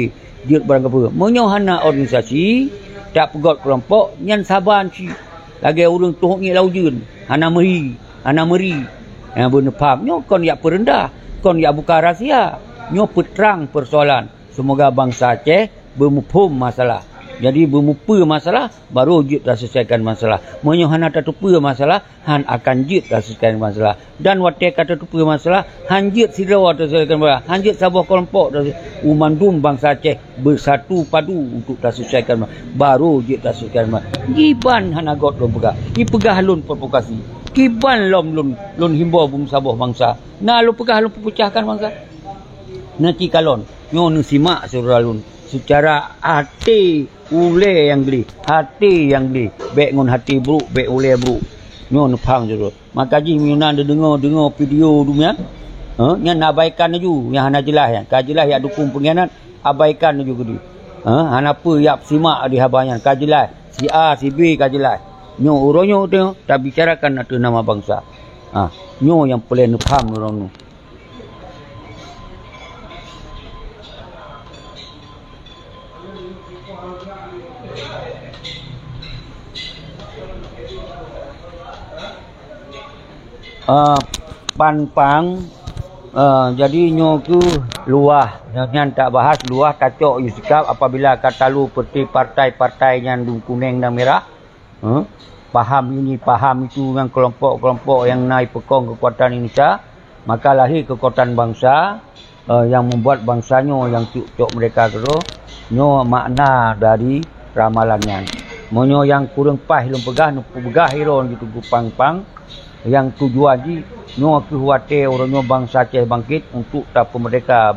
jeuet beurangkapeue. Meunyoe hana organisasi, tak peugot keulompok, nyan saban cit. Lagée ureuëng tôh ngiek lam ujeuen, hana meuri, hana meuri. Nyang beuneupham nyoe kon jak peureundah, kon jak buka rahsia. Nyoe peutrang peusoalan. Seumoga bansa Aceh beumuphom masalah. Jadi beumupeue masalah, baru jeuet taseulesaikan masalah. Meunyoe hana tateupeue masalah, han akan jeuet taseulesaikan masalah. Dan watée ka tateupeue masalah, han jeuet sidroe taseulesaikan masalah, han jeuet saboh keulompok taseulesaikan. Mandum bansa Aceh beusatu padu untuk taseulesaikan masalah. Baru jeuet taseulesaikan masalah. Jiban hana göt lôn peugah. Jipeugah lôn provokasi. Kiban lom lôn, lôn himbô beumeusaboh bansa. Na lôn peugah lôn peupeucahkan bansa. Na ci kalon, nyoe neusimak syedara lôn. Seucara até ulée nyang gleh, até nyang gleh, bék ngon até brok, bék ulée brok. Nyoe neupham syedara. Maka jih meunyoe na neudeungoe-deungoe video dum nyan, ha, nyan abaikan laju nyang hana jeulaih nyan. Ka jeulaih jak dukong peunghianat, abaikan laju keudeh. Ha, hana peue jak simak di haba nyan, ka jeulaih. Si A, si B ka jeulaih. Nyoe uroe nyoe teuh tabicarakan ateueh nama bansa. Ha, nyoe nyang peureulée neupham droeneuh. Ah, Pan Pang, ah, jadi nyoe keuh luwah, nyan tabahas luwah tacok isikap apabila ka talu peuti partai-partai nyan dum kuneng dan mirah. Eh, paham ini, paham itu ngon kelompok-kelompok nyang na ipeukong keukuatan Indonesia, maka lahé keukuatan bansa, eh, nyang membuat bansa nyoe nyang cok-cok merdeka keudroe, nyoe makna dari ramalan nyan. Meunyoe nyang kureueng paih lôn peugah, neupeugah droeneuh di Teungku Pang Pang, nyang tujuan jih nyoe keuh watée uroe nyoe bansa Aceh bangkit untuk tapeumerdeka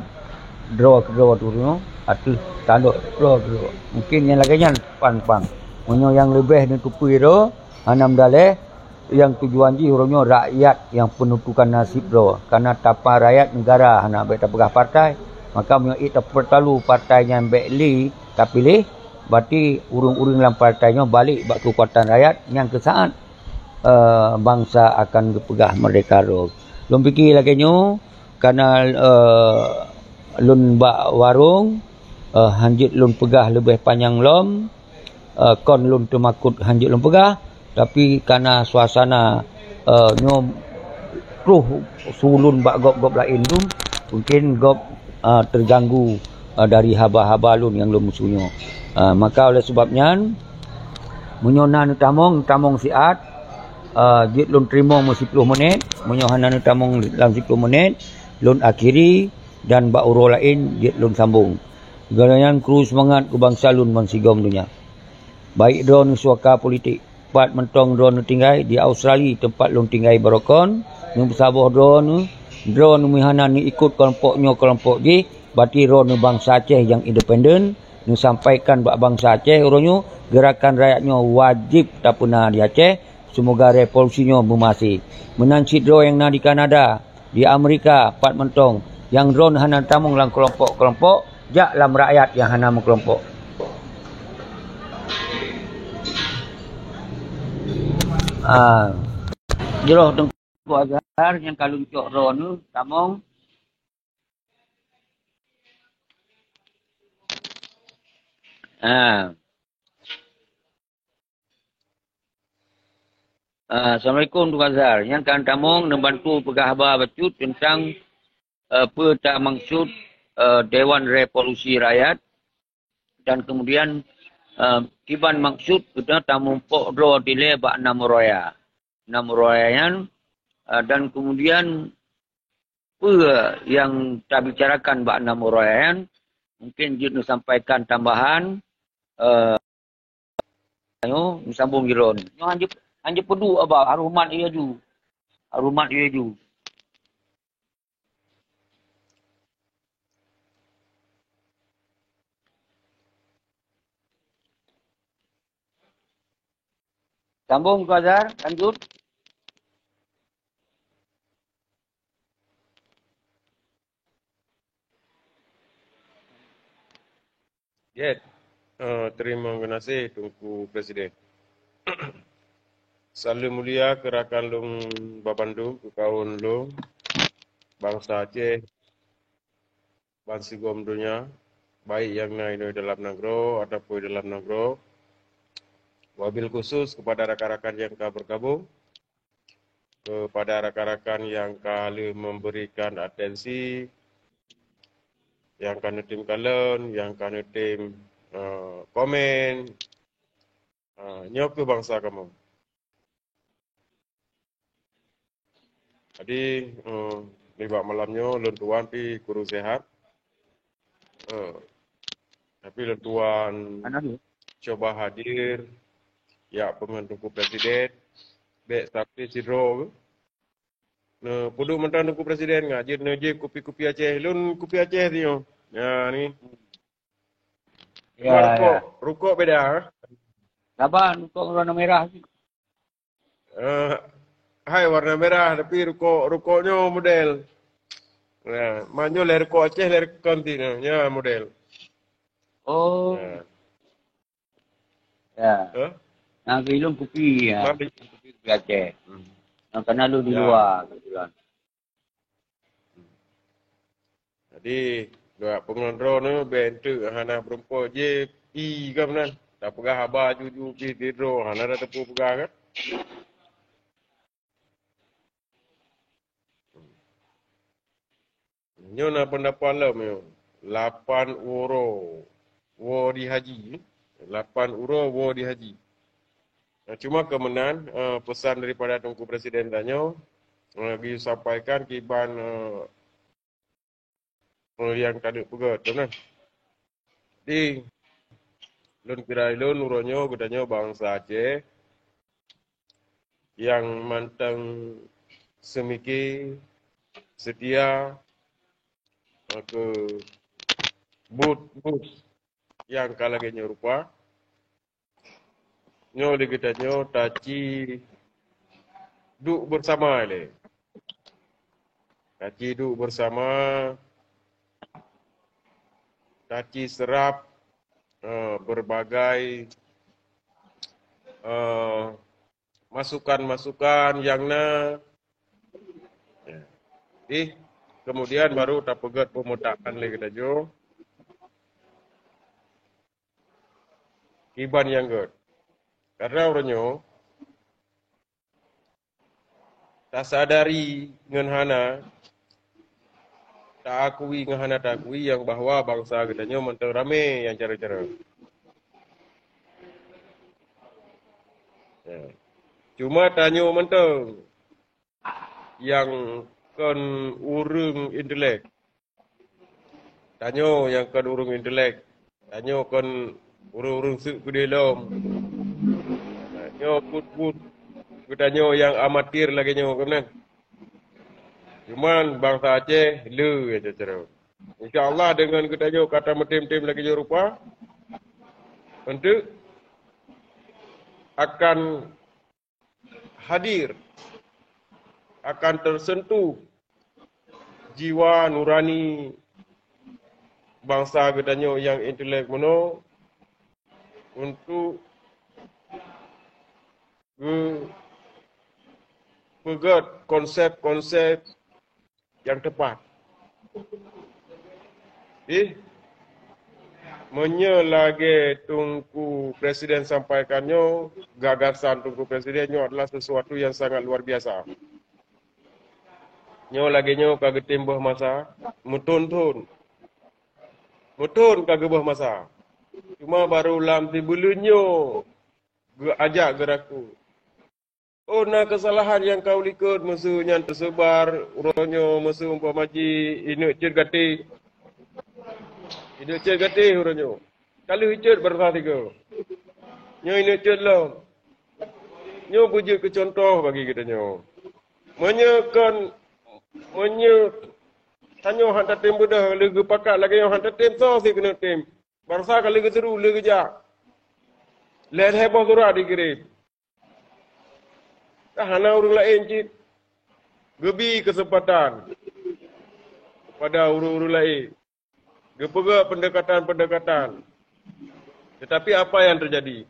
droe keudroe tu nyoe ateueh tandok droe keudroe. Mungkin nyang lagée nyan Pan Pang. Meunyoe nyang leubeh neuteupeue droe hana meudaleh, nyang tujuan jih uroe nyoe rakyat nyang peunentukan naseb droe. Karena tapa rakyat negara hana bék tapeugah partai. Maka meunyoe ék tapeutalu partai nyan bék lé tapiléh, berarti ureuëng-ureuëng lam partai nyoe balek bak keukuatan rakyat nyang keusaat, eh, bansa akan geupeugah merdeka droe. Lôn pike lagée nyoe, karena, eh, lôn bak warong, eh, hanjeuet lôn peugah leubeh panyang lom, eh, kon lôn teumakot hanjeuet lôn peugah, tapi karena suasana, eh, nyoe troh su lôn bak gob-gob laén dum, mungkin gob, eh, teuganggu, eh, dari haba-haba lôn nyang lôn musoh nyoe. Eh, maka oleh sebab nyan, meunyoe na neutamong, neutamong siat, eh, jeuet lôn teurimong meusiploh menit, meunyoe hana neutamong lam siploh menit, lôn akhiri dan bak uroe laén jeuet lôn sambong. Geutanyoe kru seumangat keu bansa lôn bansigom donya. Baik droeneuh suaka politik, pat mantong droeneuh tinggai di Australia teumpat lôn tinggai baroekon, neupeusaboh droeneuh, droeneuh meuhana neuikot keulompok nyoe keulompok jih, berarti droeneuh bansa Aceh nyang independen, neusampaikan bak bansa Aceh uroe nyoe, geurakan rakyat nyoe wajéb tapeuna di Aceh, seumoga revolusi nyoe meumaséh. Meunan cit droe nyang na di Kanada, di Amerika pat mantong, nyang droeneuh hana tamong lam keulompok-keulompok, jak lam rakyat nyang hana meukelompok. Ah, jroh Teungku Azhar nyang ka lôn cok droeneuh tamong. Ah. Ah, assalamualaikum Teungku Azhar. Nyang ka tamong neubantu peugah haba bacut teuntang, eh, peue ta maksud, eh, Dewan Revolusi Rakyat dan kemudian, eh, kiban maksud geutanyoe tamumpok droe dilée bak Nam Raya. Nam Raya nyan, eh, dan kemudian peue nyang tabicarakan bak Nam Raya nyan, mungkin jeuet neusampaikan tambahan, eh, Ayo, meusambong jih droeneuh. Nyoe hanjeuet, hanjeuet peuduek aba, harôh mat laju. Harôh mat laju. Sambong, Teungku Azhar, lanjut. Jeuet, eh, teurimong geunaséh Teungku Presiden. Saleuem mulia keu rakan lôn babandum, keu kawan lôn, bansa Aceh, bansigom donya, baik nyang na inoe dalam nanggroe ataupun dalam nanggroe. Wabil khusus kepada rakan-rakan nyang ka bergabung, kepada rakan-rakan nyang ka lheueh memberikan atensi, nyang ka neutem kalon, nyang ka neutem, eh, komen. Ah, nyoe keuh bansa kamoe. Jadi, eh, nibak malam nyoe lôn tuan pih kureueng sehat. Eh, tapi lôn tuan cuba hadir jak peungeut Teungku Presiden Bèk sampai sidroe. Nah, peuduek mantong Teungku Presiden ngat jeuet neujép kupi-kupi Aceh. Lôn kupi Aceh sinyoe. Ya ni. Ya, rukok, ya. Rukok beda. Saban rukok warna merah. Eh, hai warna merah tapi rukok, rukok nyoe model. Ya, manyo lé rukok Aceh lé rukok kanti nyoe, ya model. Oh. Ya. Ya. Hah? Nah, bilung kupi ya. Mari. Kupi Aceh. Hmm. Nah, karena lu di luar kebetulan. Jadi, dua pengontrol ni bentuk hana berumpo je pi kan nan. Dah peugah haba juju pi tidro hana ada tepu peugah kan. Nyoe na pendapat lom nyoe. Lapan uroe woe di haji. Lapan uroe woe di haji. Nah, cuma keumenan eh, pesan daripada Teungku Presiden tanyoe eh, disampaikan kiban eh, eh, yang ka deuek peugah tu nah. Di lôn kira lôn uroe nyoe geutanyoe bansa Aceh nyang mantong seumike, seutia keu buet-buet nyang ka lagèe nyoe rupa. Nyoe lé geutanyoe taci duek bersama lé. Taci duek bersama, taci serap eh, berbagai eh, masukan-masukan nyang na. Ya. Jadi, kemudian baru tapeugöt peumeutaan lé geutanyoe kiban nyang göt. Karena uroe nyoe tasadari ngon hana taakui ngon hana taakui nyang bahwa bansa geutanyoe mantong ramé nyang cara-cara. Ya. Cuma tanyoe mantong nyang kon ureueng intelek. Tanyoe nyang kon ureueng intelek. Tanyoe kon ureueng-ureueng seuek keudeh lom. Nyoe buet-buet geutanyoe nyang amatir lagèe nyoe keunan. Cuman bansa Aceh le ya cara. Insya Allah dengan geutanyoe ka tameutem-tem lagèe nyoe rupa, untuk akan hadir, akan tersentuh jiwa nurani bansa geutanyoe nyang intelek meunoe untuk geupeugöt konsep-konsep nyang teupat. Ih, meunyoe lagèe Teungku Presiden sampaikan nyoe, gagasan Teungku Presiden nyoe adalah sesuatu yang sangat luar biasa. Nyoe lagèe nyoe ka geutem boh masa, meuthon-thon. Meuthon ka geuboh masa. Cuma baru lam sibuleuen nyoe geuajak geuraku. Oh, na keusalahan nyang ka ulikot, meuseu nyan teuseubar uroe nyoe, meuseu umpama jih ineuk cit gaté. Ineuk cit gaté uroe nyoe. Ka lheueh cit baroesa sigoe. Nyoe ineuk cit lom. Nyoe beujeuet keu cuntoh bagi geutanyoe. Meunyoe kon, meunyoe tanyoe han tatem beudôh, lheueh geupakat lagèe nyoe han tatem, soe sit keuneuk tem. Baroesa ka lheueh geuturu, lheueh geujak. Lhèe-lhèe boh surat jikirém. Ka hana ureueng laén cit. Geubi keuseumpatan kepada ureueng-ureueng laén. Geupeugöt peundekatan-peundekatan. Tetapi apa yang terjadi?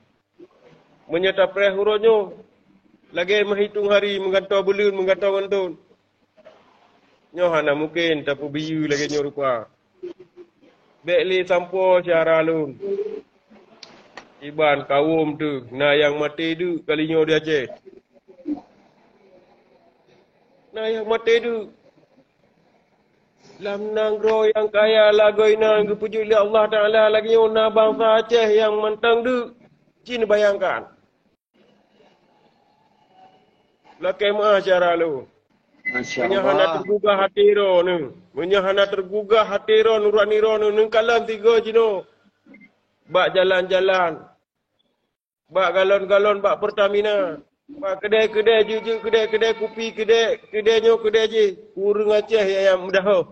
Meunyoe tapreh uroe nyoe, lagèe meuhitong hari, meugantoe buleuen, meugantoe ngon thon. Nyoe hana mungken tapeubiyeu lagèe nyoe rupa. Bèk lé sampoe syedara lôn. Iban kawöm teuh na nyang maté deuk kali nyoe di Aceh. Na nyang maté deuk. Lam nanggroe nyang kaya lagoe nyan geupeujeuet lé Allah Taala lagèe nyoe na bansa Aceh nyang mantong deuk. Ci neubayangkan. Lakèe meu'ah syedara lôn. Masya Allah. Meunyoe hana teugugah até droeneuh, meunyoe hana teugugah até droeneuh, nurani droeneuh, neukalon sigoe jinoe bak jalan-jalan, bak galon-galon, bak Pertamina, Bak keudè-keudè, jeuet-jeuet keudè-keudè, kupi keudè, keudè nyoe keudè jih. Ureuëng Aceh nyang, nyang meudahoh.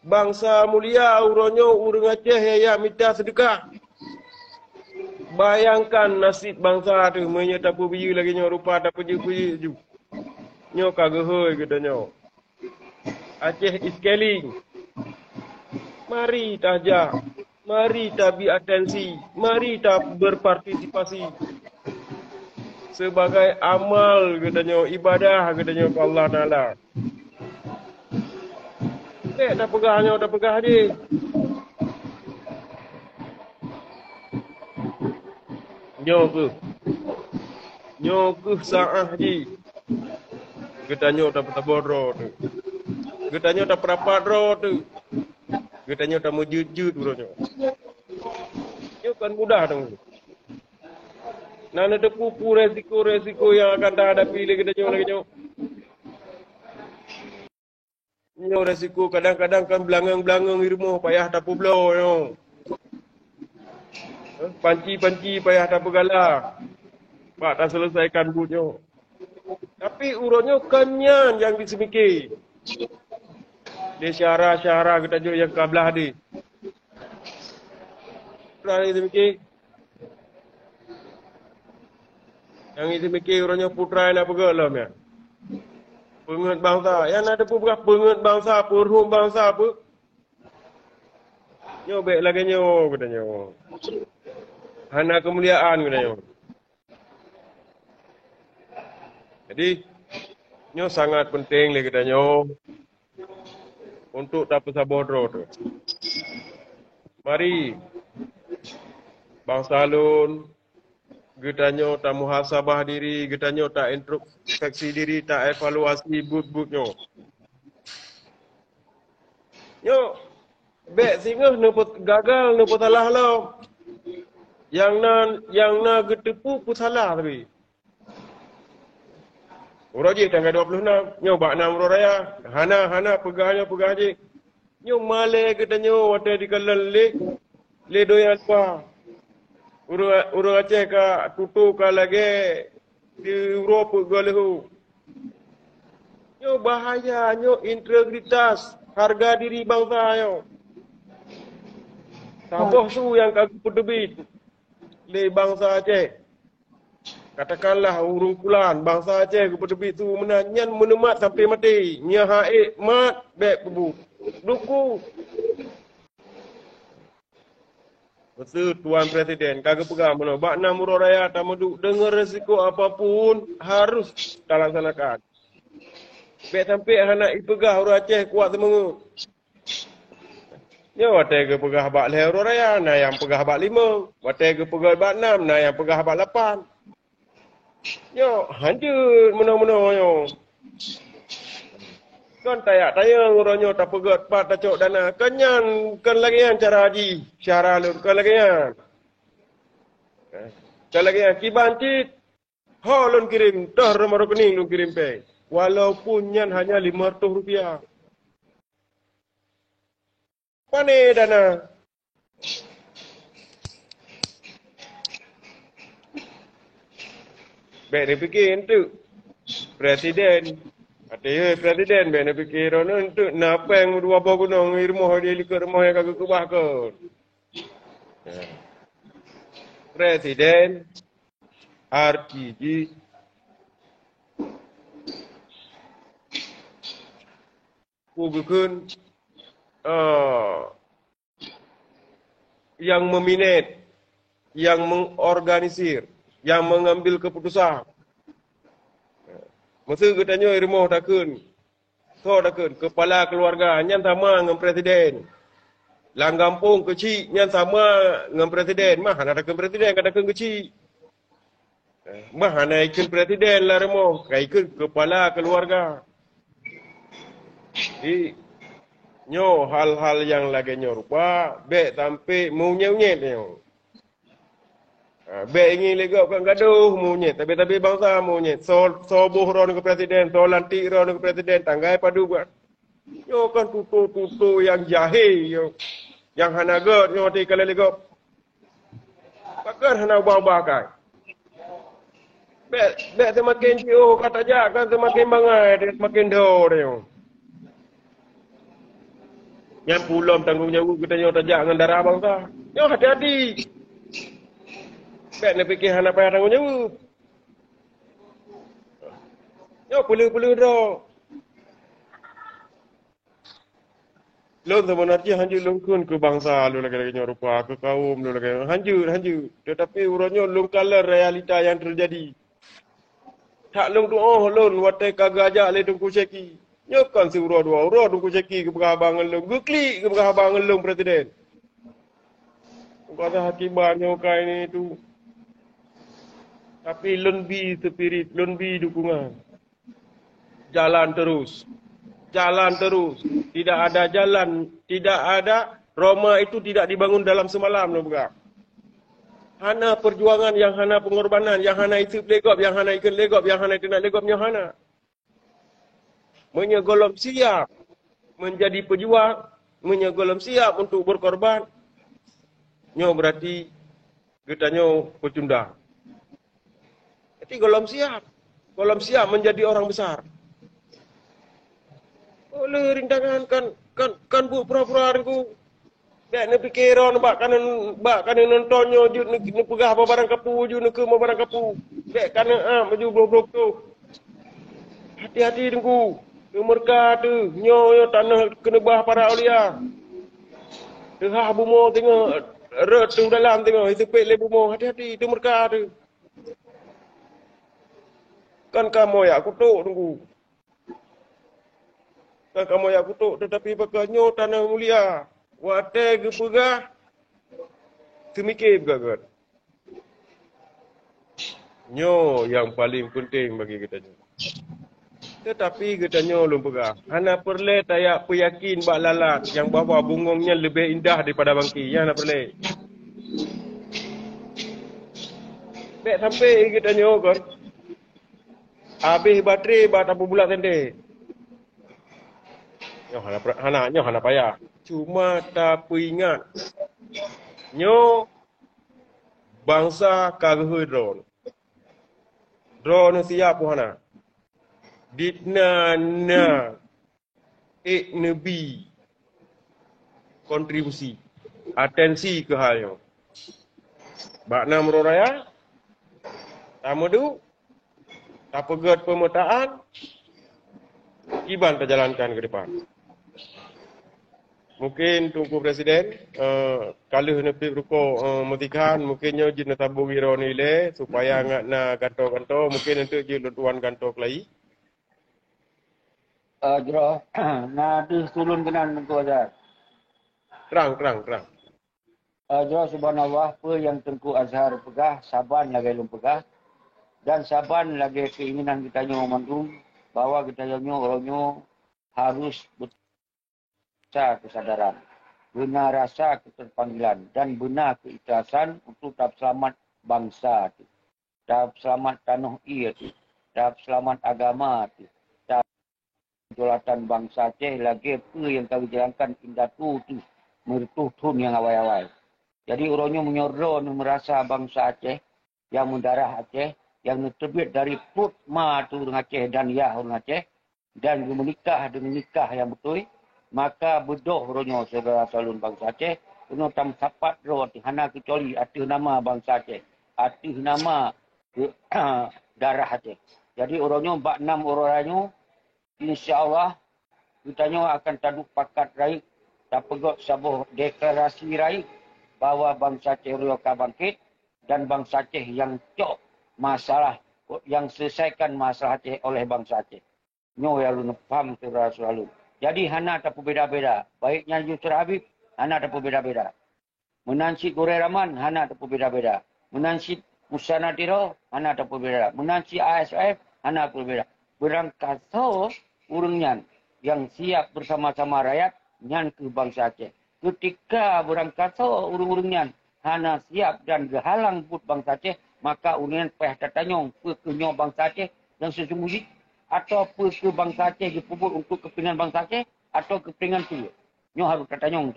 Bansa mulia, uroe nyoe ureuëng Aceh nyang jak mita seudeukah. Bayangkan nasib bansa teuh meunyoe tapeubiyeu lagée nyoe rupa, tapeujeuet-peujeuet ju. Nyoe ka geuhôi geutanyoe. Aceh is calling. Mari tajak, mari tabi atensi, mari ta berpartisipasi. Sebagai amal geutanyoe, ibadah geutanyoe keu Allah Taala. Bék tapeugah nyoe, tapeugah jih. Nyoe keuh, nyoe keuh saáh jih. Geutanyoe tapeusaboh droe teuh. Geutanyoe tapeurapat droe teuh. Geutanyoe tameujeuet-jeuet uroe nyoe. Nyoe kon mudah teungku. Na neuteupeue peue resiko-resiko nyang akan tahadapi lé geutanyoe lagée nyoe. Nyoe resiko kadang-kadang kan beulangöng-beulangöng i rumoh payah tapeubloe nyoe. Eh, panci-panci payah tapeugala bak taseuleusaikan buet nyoe. Tapi uroe nyoe kon nyan nyang jiseumike. Di syedara-syedara geutanyoe nyang ka blaih deh. Putra nyang jiseumike. Nyang jiseumike uroe nyoe putra nyang na peugöt lom nyan. Peungeuet bansa. Nyang na teupeue peugah peungeuet bansa, peurhom bansa peue. Nyoe bék lagée nyoe geutanyoe. Hana keumuliaan geutanyoe. Jadi, nyoe sangat peunteng lé geutanyoe untuk tapeusaboh droe teuh. Mari, bansa lôn, geutanyoe tamuhasabah diri, geutanyoe taintrospeksi diri, taevaluasi buet-buet nyoe. Nyoe, bék singoh neupeu-, gagal neupeusalah lom. Nyang na, nyang na geuteupeue peusalah tapi. Uroe jih tanggai dua puluh enam, nyoe bak nam uroe raya. Hana, hana peugah nyoe, peugah jih. Nyoe malée geutanyoe watée dikalon lé, lé donya luwa. Ureuëng, ureuëng Aceh ka tutoe ka lagée di Europe goh leuhô. Nyoe bahaya, nyoe integritas, hareuga diri bansa nyoe. Saboh su nyang ka geupeuteubiet lé bansa Aceh. Katakanlah ureuëng pulan, bansa Aceh geupeuteubiet su meunan, nyan meuneumat sampoe maté. Nyan hak ék mat, bék peubuet. Duku. Beutôi Tuan Presiden ka geupeugah meunoe, bak nam uroe raya tameuduek deungon resiko apapun harus talaksanakan. Bék sampoe hana ipeugah ureuëng Aceh kuat seumeungeut. Nyoe watée geupeugah bak lhée uroe raya, na nyang peugah bak limong. Watée geupeugah bak nam, na nyang peugah bak lapan. Nyoe hanjeuet meunoe-meunoe nyoe. Kon tajak tayong uroe nyoe tapeugét pat tacok dana. Kon nyan, kon lagée nyan cara jih, cara lôn kon lagée nyan. Kon lagée nyan kiban cit ho lôn kirém, toh rumoh rekening lôn kirém péng. Walaupun nyan hanya lima ratus rupiah. Pane dana? Bék neupike enteuk. Presiden. Até presiden bék neupike droeneuh enteuk na péng dua boh gunong di rumoh, di likot rumoh nyang ka geukeubah kon. Presiden arti jih peue geukheun, eh, nyang meuminet, nyang mengorganisir, nyang mengambil keputusan. Meuseu geutanyoe rumoh takheun, soe takheun, kepala keluarga nyan sama ngon presiden. Lam gampông keuchik nyan sama ngon presiden, mah hana takheun presiden, ka takheun keuchik. Mah hana ikheun presiden lam rumoh, ka ikheun kepala keluarga. Jadi, nyoe hal-hal nyang lagée nyoe rupa, bék sampoe meunyét-nyét nyoe. Ha, bék ingat lé gob kon gadoh meunyét, tabi-tabi bansa meunyét. Soe, soe boh droeneuh keu presiden, soe lantik droeneuh keu presiden, tanggai padub kan. Nyoe kan tutoe-tutoe nyang jahé nyoe. Nyang hana gét nyoe teukalon lé gob. Pakon hana ubah-ubah akai. Bèk, bèk seumaken jiôh ka tajak, kan seumaken bangai, seumaken dho tanyoe. Nyan peue lom tanggông jaweueb geutanyoe tajak ngon darah bansa. Nyoe hati-hati. Bèk neupike hana payah tanggông jaweueb. Nyoe peuleueh-peuleueh droe. Lôn seubeuna jih hanjeuet lôn kheun keu bansa lôn lagèe-lagèe nyoe rupa, keu kawöm lôn lagèe nyoe. Hanjeuet, hanjeuet. Teutapi uroe nyoe lôn kalon realita nyang teujadi. That lôn tu'oh lôn watèe ka geujak lé Teungku Syeki. Nyoe kon siuroe dua uroe Teungku Syeki geupeugah haba ngon lôn, geuklik geupeugah haba ngon lôn Presiden. Bukan akibat nyoe ka ini tu. Tapi lôn bi spirit, lôn bi dukungan. Jalan terus. Jalan terus. Tidak ada jalan, tidak ada, Roma itu tidak dibangun dalam semalam, lôn peugah. Hana perjuangan nyang hana pengorbanan, nyang hana iseub lé gob, nyang hana ikheun lé gob, nyang hana iteunak lé gob, nyoe hana. Meunyoe gohlom siap menjadi pejuang, meunyoe gohlom siap untuk berkorban, nyoe berarti geutanyoe peucunda. Jadi gohlom siap, gohlom siap menjadi orang besar. Oleh rintangan kan, kan, kan buet pura-pura Teungku. Bèk neupike droe bak kaneuk, bak kaneuk nonton nyoe jeuet neu-, neupeugah bak barang kapeue, jeuet neukheun bak barang kapeue. Bèk kaneuk am laju bloh-bloh tôh. Hati-hati Teungku. Teumeureuka teuh, nyoe, nyoe tanoh keuneubah para aulia. Teuhah bumoe teungoh, rot teuh dalam teungoh, jiteupet lé bumoe. Hati-hati, teumeureuka teuh. Kan kamoe jak kutok Teungku. Kan kamoe jak kutok, teutapi bak nyoe tanoh mulia. Watèe geupeugah, teumike beugèt. Nyoe nyang paleng peunteng bagi geutanyoe. Teutapi geutanyoe lôn peugah, hana peureulèe tajak peuyakin bak lalat nyang bahwa bungöng nyan leubeh indah daripada bangke. Nyan hana peureulèe. Bèk sampai geutanyoe kon habéh baterai bak tapeubulat teuntèe. Nyoe hana, hana, nyoe hana payah. Cuma tapeuingat, nyoe bansa ka geuhôi droeneuh. Droeneuh siap peu hana? Dikna na ék neubi kontribusi, atensi keu hal nyoe. Bak nam uroe raya, tameuduek, tapeugèt peumeutaan, kiban tajalankan keu depan. Mungkin Teungku Presiden, eh, ka lheueh neupiep rukoe, eh, meusikan, mungkin nyoe jeuet neusambung droeneuh ilèe, supaya ngat na gantoe-gantoe, mungkin eunteuk jeuet lôn tuan gantoe keulayi. Eh, jroh, na deuh tulôn keunan Teungku Azhar. Trang, trang, trang. Eh, jroh, subhanallah, peue nyang Teungku Azhar peugah, saban lagèe lôn peugah, dan saban lagèe keinginan geutanyoe mandum, bahwa geutanyoe uroe nyoe harus beuna kesadaran, beuna rasa keterpanggilan, dan beuna keikhlasan untuk tapeuseulamat bansa teuh, tapeuseulamat tanoh ie teuh, tapeuseulamat agama teuh, kedaulatan bansa Aceh lagèe peue nyang ka geujalankan indatu teuh meureutoh thon nyang awai-awai. Jadi, uroe nyoe meunyoe droeneuh meurasa bansa Aceh nyang meudarah Aceh, nyang neuteubiet dari pruet ma teuh ureueng Aceh dan yah ureueng Aceh, dan geumeunikah deungon nikah nyang beutôi, maka beudôh uroe nyoe syedara saleuem bansa Aceh, keunoe tameusapat droe teuh hana keucuali ateueh nama bansa Aceh, ateueh nama darah Aceh. Jadi, uroe nyoe bak nam uroe raya nyoe, insya Allah, geutanyoe akan taduek pakat rayeuk, tapeugöt saboh deklarasi rayeuk bahwa bansa Aceh uroe nyoe ka bangkét dan bansa Aceh nyang cok masalah, nyang selesaikan masalah Aceh oleh bansa Aceh. Nyoe nyang lôn paham, syedara saleuem. Jadi, hana tapeubeda-beda. Baik nyan Yusra Habib, hana tapeubeda-beda. Meunan cit Gurèe Rahman, hana tapeubeda-beda. Meunan cit Musa Natiro, hana tapeubeda. Meunan cit A S F, hana tapeubeda. Beurangkasoe ureueng nyan nyang siap beusama-sama rakyat, nyan kheueh bansa Aceh. Keutika beurangkasoe ureueng-ureueng nyan hana siap dan geuhalang buet bansa Aceh, maka ureueng nyan payah tatanyong, peu kheueh nyoe bansa Aceh nyang seuseungguh jih, atawa peu kheueh bansa Aceh geupeubuet untuk keupeuntengan bansa Aceh, atawa keupeuntengan peue? Nyoe harôh tatanyong.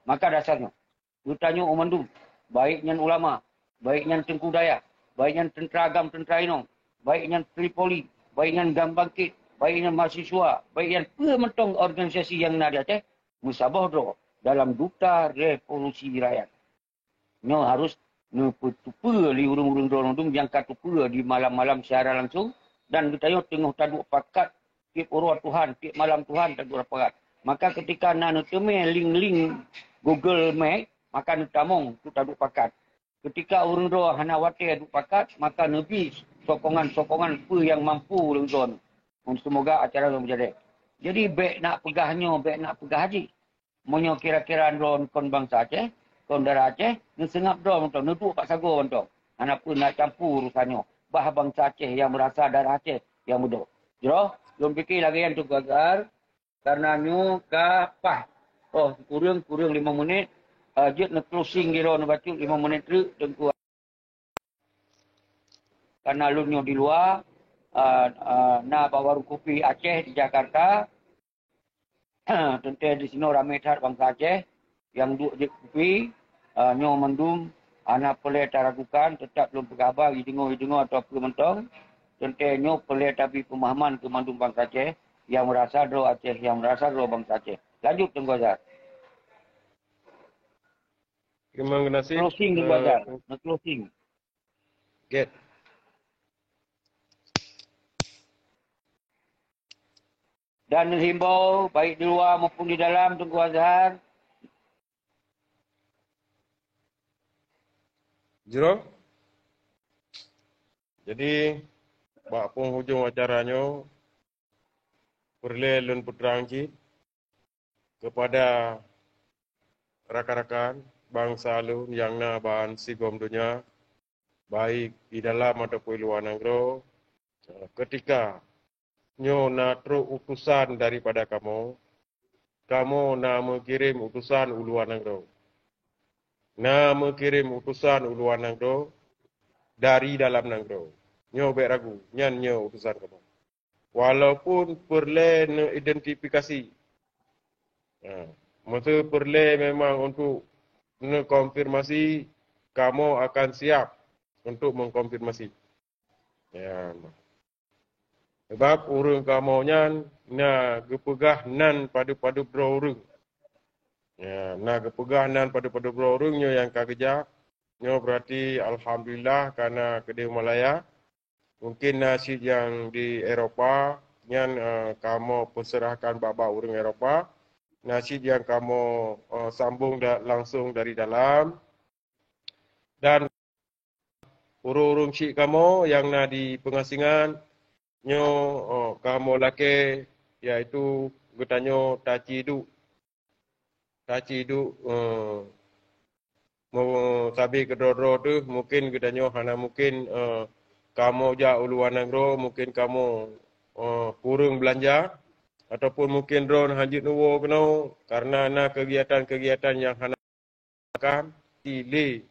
Maka dasar nyoe, geutanyoe mandum, baik nyan ulama, baik nyan teungku dayah, baik nyan teuntra agam, teuntra inong, baik nyan Tripoli, baik nyan GAM Bangkit, baik nyan mahasiswa, baik nyan peue mantong organisasi nyang na di Aceh, meusaboh droe dalam Duta Revolusi Rakyat. Nyoe harus neupeutupeue lé ureuëng-ureuëng droeneuh nyang ka tupeue di malam-malam siaran langsung, dan geutanyoe teungoh taduek pakat tieb uroe Tuhan, tieb malam Tuhan taduek pakat. Maka ketika na neuteumé link-link Google Meet, maka neutamong untuk taduek pakat. Ketika ureuëng droe hana watée duek pakat, maka neubi sokongan-sokongan peue nyang mampu ureuëng droe. Semoga acara nyoe meujaléh. Jadi bék nak peugah nyoe, bék nak peugah jih. Meunyoe kira-kira droe kon bansa Aceh, kon darah Aceh, neuseungab droe mantong, neuduek bak sagoe mantong. Hana peue nak campur urusan nyoe. Bah bansa Aceh nyang meurasa darah Aceh nyang meuduek. Jroh, lôn pike lagée nyan Teungku Azhar, karena nyoe ka paih. Oh, kureueng, kureueng lima menit. Ah, jeuet neu-closing di droe neubacut lima menit treuk Teungku. Karena lôn nyoe di luwa, ah, ah, na bak warung kopi Aceh di Jakarta. Teuntée di sinoe ramé that bansa Aceh nyang duek jeuet kupi. Ah, nyoe mandum hana peureulée taragukan, teutap lôn peugah haba, jideungoe-jideungoe atawa peue mantong. Teuntée nyoe peureulée tabi peumahaman keu mandum bansa Aceh nyang meurasa droe Aceh, nyang meurasa droe bansa Aceh. Lanjut, Teungku Azhar. Terima kasih. Closing, Teungku Azhar. Closing. Get. Dan himbau, baik di luwa maupun di dalam, Teungku Azhar. Jroh. Jadi, bak penghujung acara nyoe, peureulée lôn peutrang cit kepada rakan-rakan bansa lôn nyang na ban sigom donya, baik di dalam ataupun luwa nanggroe, ketika nyoe na trok utusan daripada kamoe, kamoe na meukirém utusan u luwa nanggroe. Na meukirém utusan u luwa nanggroe dari dalam nanggroe. Nyoe bék ragu, nyan nyoe utusan kamoe. Walaupun peureulée neuidentifikasi. Ha, meuseu peureulée memang untuk neukonfirmasi, kamoe akan siap untuk mengkonfirmasi. Ya. Sebab ureuëng kamoe nyan na geupeugah nan padub-padub droe ureuëng. Ya, na geupeugah nan padub-padub droe ureuëng nyoe nyang ka geujak. Nyoe berarti alhamdulillah karena keudeh Malaya. Mungkin na cit nyang di Eropa, nyan, eh, kamoe peuseurahkan bak-bak ureuëng Eropa. Na cit nyang kamoe, eh, sambong da-, langsung dari dalam. Dan ureuëng-ureuëng syik kamoe nyang na di peungasingan nyoe, eh, kamoe lakée, yaitu geutanyoe taci duek. Taci duek, eh, meu-, sabe keudroe-droe teuh, mungkin geutanyoe hana mungkin, eh, kamoe jak u luwa nanggroe, mungkin kamoe, eh, kureueng beulanja, ataupun mungkin droeneuh hanjeuet neuwoe keunoe karena na keugiatan-keugiatan nyang hana kan, lé,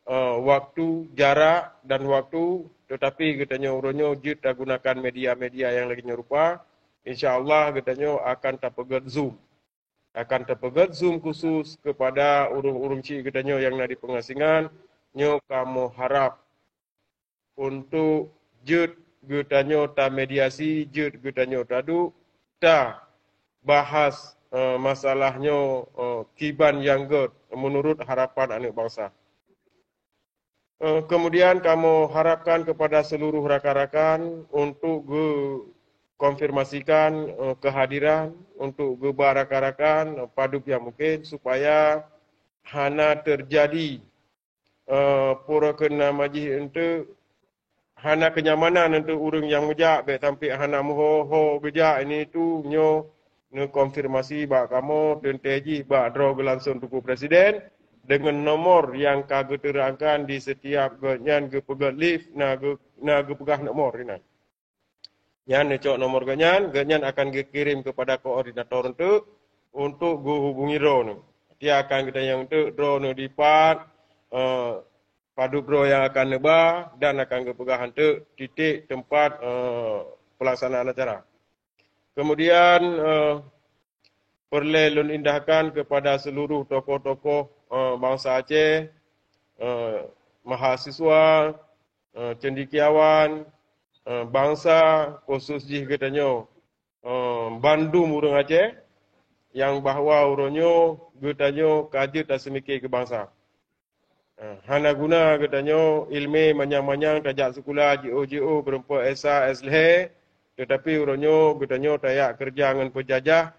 eh, waktu, jarak dan waktu, tetapi geutanyoe uroe nyoe jeuet tagunakan media-media nyang lagée nyoe rupa, insya Allah geutanyoe akan tapeugét Zoom. Akan tapeugét Zoom khusus kepada ureuëng-ureuëng syik geutanyoe nyang na di peungasingan, nyoe kamoe harab untuk jeuet geutanyoe tamediasi, jeuet geutanyoe taduek, tabahas, eh, masalah nyoe, eh, kiban nyang gét meunurot harapan aneuëk bansa. Eh, kemudian kamoe harapkan kepada seluruh rakan-rakan untuk geukonfirmasikan, eh, kehadiran, untuk geuba rakan-rakan, eh, padub nyang mungkin supaya hana terjadi, eh, pura keu nama jih eunteuk hana kenyamanan eunteuk ureuëng nyang meujak, bék sampai hana meuho-ho geujak ini tu nyoe neukonfirmasi bak kamoe teuntée jih bak droe geulangsong Teungku Presiden deungon nomor nyang ka geuteurangkan di setiap geuh nyan geupeugét live na geu-, na geupeugah nomor inan. Nyan neucok nomor geuh nyan, geuh nyan akan geukirém keupada koordinator eunteuk untuk geuhubungi droeneuh. Dia akan geutanyong eunteuk droeneuh dipat, eh, padub droe nyang akan neuba dan akan geupeugah eunteuk titik teumpat, eh, pelaksanaan acara. Kemudian, eh, peureulée lôn indahkan kepada seluruh tokoh-tokoh, eh, bansa Aceh, eh, mahasiswa, eh, cendekiawan, eh, bansa, khusus jih geutanyoe, eh, bandum ureuëng Aceh, nyang bahwa uroe nyoe geutanyoe ka jeuet taseumike keu bansa. Eh, hana guna geutanyoe ilmé manyang-manyang tajak sikula jiôh-jiôh peurumpok S A, S lhée, teutapi uroe nyoe geutanyoe tajak keureuja ngon peujajah,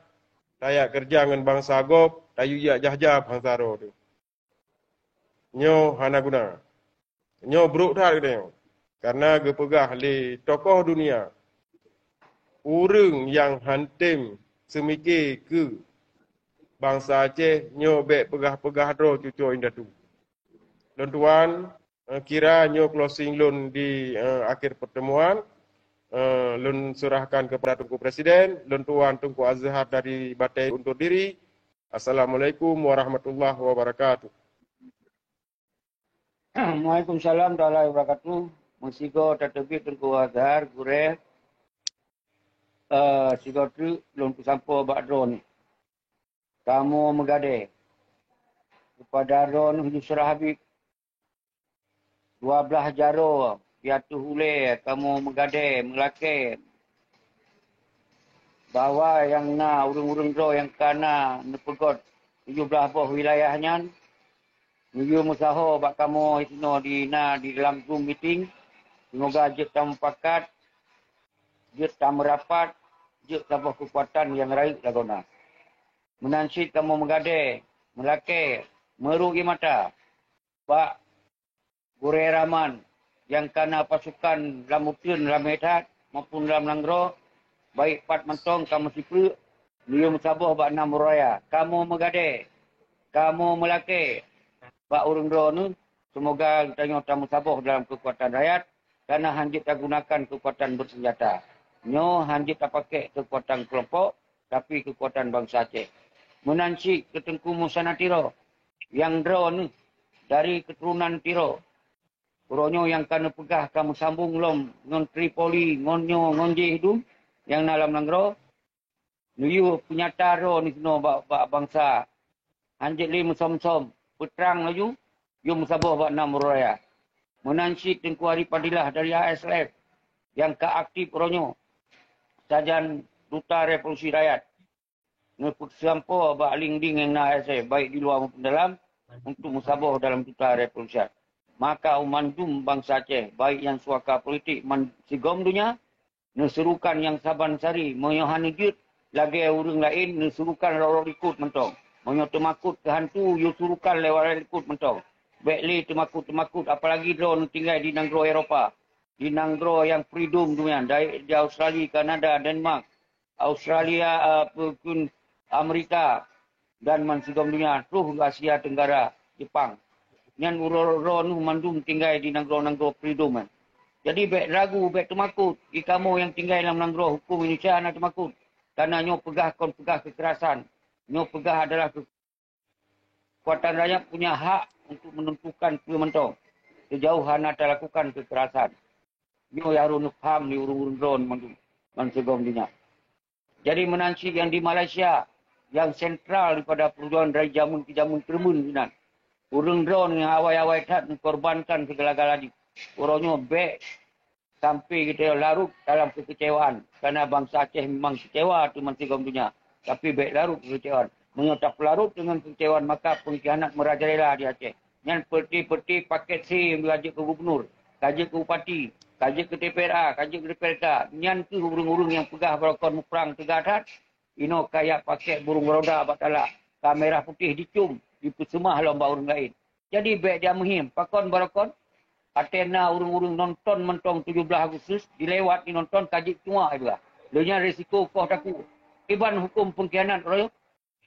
tajak keureuja ngon bansa gob, tayue jak jah-jah bansa droe teuh. Nyoe hana guna. Nyoe brok that geutanyoe. Karena geupeugah lé tokoh dunia, ureuëng nyang hántom seumike keu bansa Aceh nyoe bék peugah-peugah droe cucoe indatu. Lôn tuan, eh, kira nyoe closing lôn di, eh, akhir pertemuan. Eh, lôn serahkan kepada Teungku Presiden, lôn tuan Teungku Azhar dari Batée untuk diri. Assalamualaikum warahmatullahi wabarakatuh. Waalaikumsalam warahmatullahi wabarakatuh. Meusigoe tateubiet Teungku Azhar, gurée, eh, sigoe treuk lôn peusampoe bak droeneuh. Kamoe meugadée keupada droeneuh Yusra Habib, dua blaih jaroe di ateueh ulée kamoe meugadée meulakée bahwa nyang na ureuëng-ureuëng droe nyang ka na neupeugét tujoh blaih boh wilayah nyan, neuyue meusaho bak kamoe sinoe di na di dalam Zoom meeting. Seumoga jeuet tamupakat, jeuet tameurapat, jeuet saboh keukuatan nyang rayeuk lagoena. Meunan cit kamoe meugadée, meulakée, meurôk ié mata bak gurée Rahman nyang ka na pasukan lam uteuen ramé that maupun lam nanggroe, baik pat mantong ka meusipreuk, neuyue meusaboh bak nam raya. Kamoe meugadée, kamoe meulakée bak ureuëng droeneuh, seumoga geutanyoe tameusaboh dalam keukuatan rakyat, karena hán jeuet tagunakan keukuatan beuseunjata. Nyoe hán jeuet tapakék keukuatan keulompok, tapi keukuatan bansa Aceh. Meunan cit keu Teungku Musanna Tiro, nyang droeneuh dari keuturonan Tiro. Uroe nyoe nyang ka neupeugah ka meusambong lom ngon Tripoli, ngon nyoe, ngon jih dum nyang na lam nanggroe. Neuyue peunyata droeneuh sinoe bak, bak bansa. Hán jeuet lé meusom-som, peutrang laju, yue meusaboh bak nam raya. Meunan cit Teungku Ari Fadilah dari A S L F nyang ka aktif uroe nyoe sajan Duta Revolusi Rakyat, neupeusampoe bak lingding nyang na A S F, baik di luwa maupun dalam, untuk meusaboh dalam Duta Revolusi Rakyat. Maka u mandum bansa Aceh, baik nyang suaka politik man sigom donya, neusurukan nyang saban sari, meunyoe hana jeuet lagée ureuëng laén, neusurukan rot-rot likot mantong. Meunyoe teumakot keu hantu, yue surukan lewat likot mantong. Bék lé teumakot-teumakot, apalagi droeneuh tinggai di nanggroe Eropa, di nanggroe nyang freedom donya, dari di Australia, Kanada, Denmark, Australia, eh, peue kheun, Amerika, dan man sigom donya, troh Asia Tenggara, Jepang. Nyan uroe-uroe neuh mandum tinggai di nanggroe-nanggroe freedom nyan. Jadi bék ragu, bék teumakot. Di kamoe nyang tinggai lam nanggroe huköm Indonesia hana teumakot. Karena nyoe peugah kon peugah keukerasan. Nyoe peugah adalah keu-, keukuatan rakyat punya hak untuk menentukan peue mantong. Sejauh hana talakukan keukerasan. Nyoe nyang harôh neupaham lé ureuëng-ureuëng droeneuh mandum, man sigom donya. Jadi meunan cit nyang di Malaysia, nyang sentral daripada peujuangan dari jameun keu jameun teureumeun sinan. Ureuëng droeneuh nyang awai-awai that meukorbankan sigala-gala jih. Uroe nyoe bék sampai geutanyoe larot dalam keukeucewaan, karena bansa Aceh memang keucewa teuma sigom donya, tapi bék larot keukeucewaan. Meunyoe tapeularot deungon keukeucewaan, maka peungkhianat meurajalela di Aceh. Nyan peuti-peuti paket C nyang ka jeuet keu gubunur, ka jeuet keu bupati, ka jeuet keu D P R A, ka jeuet keu D P R K. Nyan kheueh ureuëng-ureuëng nyang peugah barokon muprang teuga that, inoe ka jak pakék burung roda bak talak, ka merah putéh dicôm, dipeuseumah lom bak ureuëng laén. Jadi bék jak meuhiem, pakon barokon? Até na ureuëng-ureuëng nonton mantong tujoh blaih Agustus, dilewat jinonton ka jeuet cuak juga. Lé nyan risiko koh takue. Iban huköm peungkhianat roh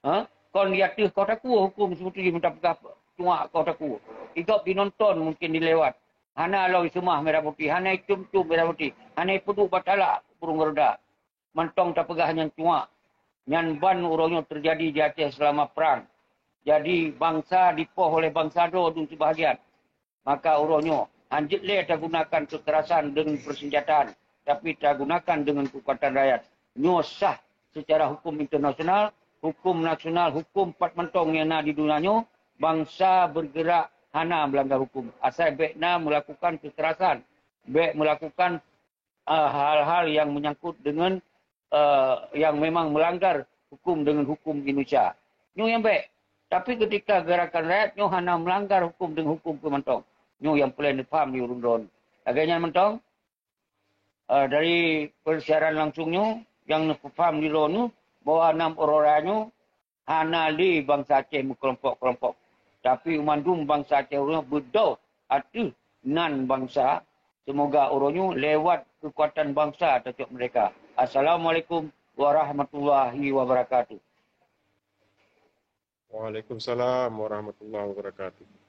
Ha? Kon di ateueh koh takue huköm seubeutôi jih meuta peugah cuak koh takue. Igob jinonton mungken dilewat. Hana lom iseumah merah putéh, hana icôm-côm merah putéh, hana ipeuduek bak talak burung roda. Mantong tapeugah nyan cuak. Nyan ban uroe nyoe teujadi di Aceh seulama prang. Jadi bansa dipoh oleh bansa droe dum sibahagian. Maka uroe nyoe, hán jeuet lé tagunakan keukerasan deungon peuseunjataan, tapi tagunakan deungon keukuatan rakyat. Nyoe sah seucara huköm internasional, huköm nasional, huköm pat mantong nyang na di donya nyoe, bansa bergerak hana melanggar hukum. Asai bék na melakukan kekerasan, bék melakukan, eh, hal-hal yang menyangkut dengan, eh, yang memang melanggar hukum dengan hukum Indonesia. Nyoe nyang bék. Tapi ketika gerakan rakyat nyoe hana melanggar hukum dengan hukum peue mantong. Nyoe nyang peureulée neupaham di ureuëng droe. Lagée nyan mantong, eh, dari persiaran langsung nyoe, nyang neupaham di droe nyoe, bahwa nam uroe raya nyoe hana lé bansa Aceh meukelompok-kelompok. Tapi mandum bansa Aceh uroe nyoe beudôh ateueh nan bansa. Semoga uroe nyoe lewat kekuatan bansa tacok merdeka. Assalamualaikum warahmatullahi wabarakatuh. Waalaikumsalam warahmatullahi wabarakatuh.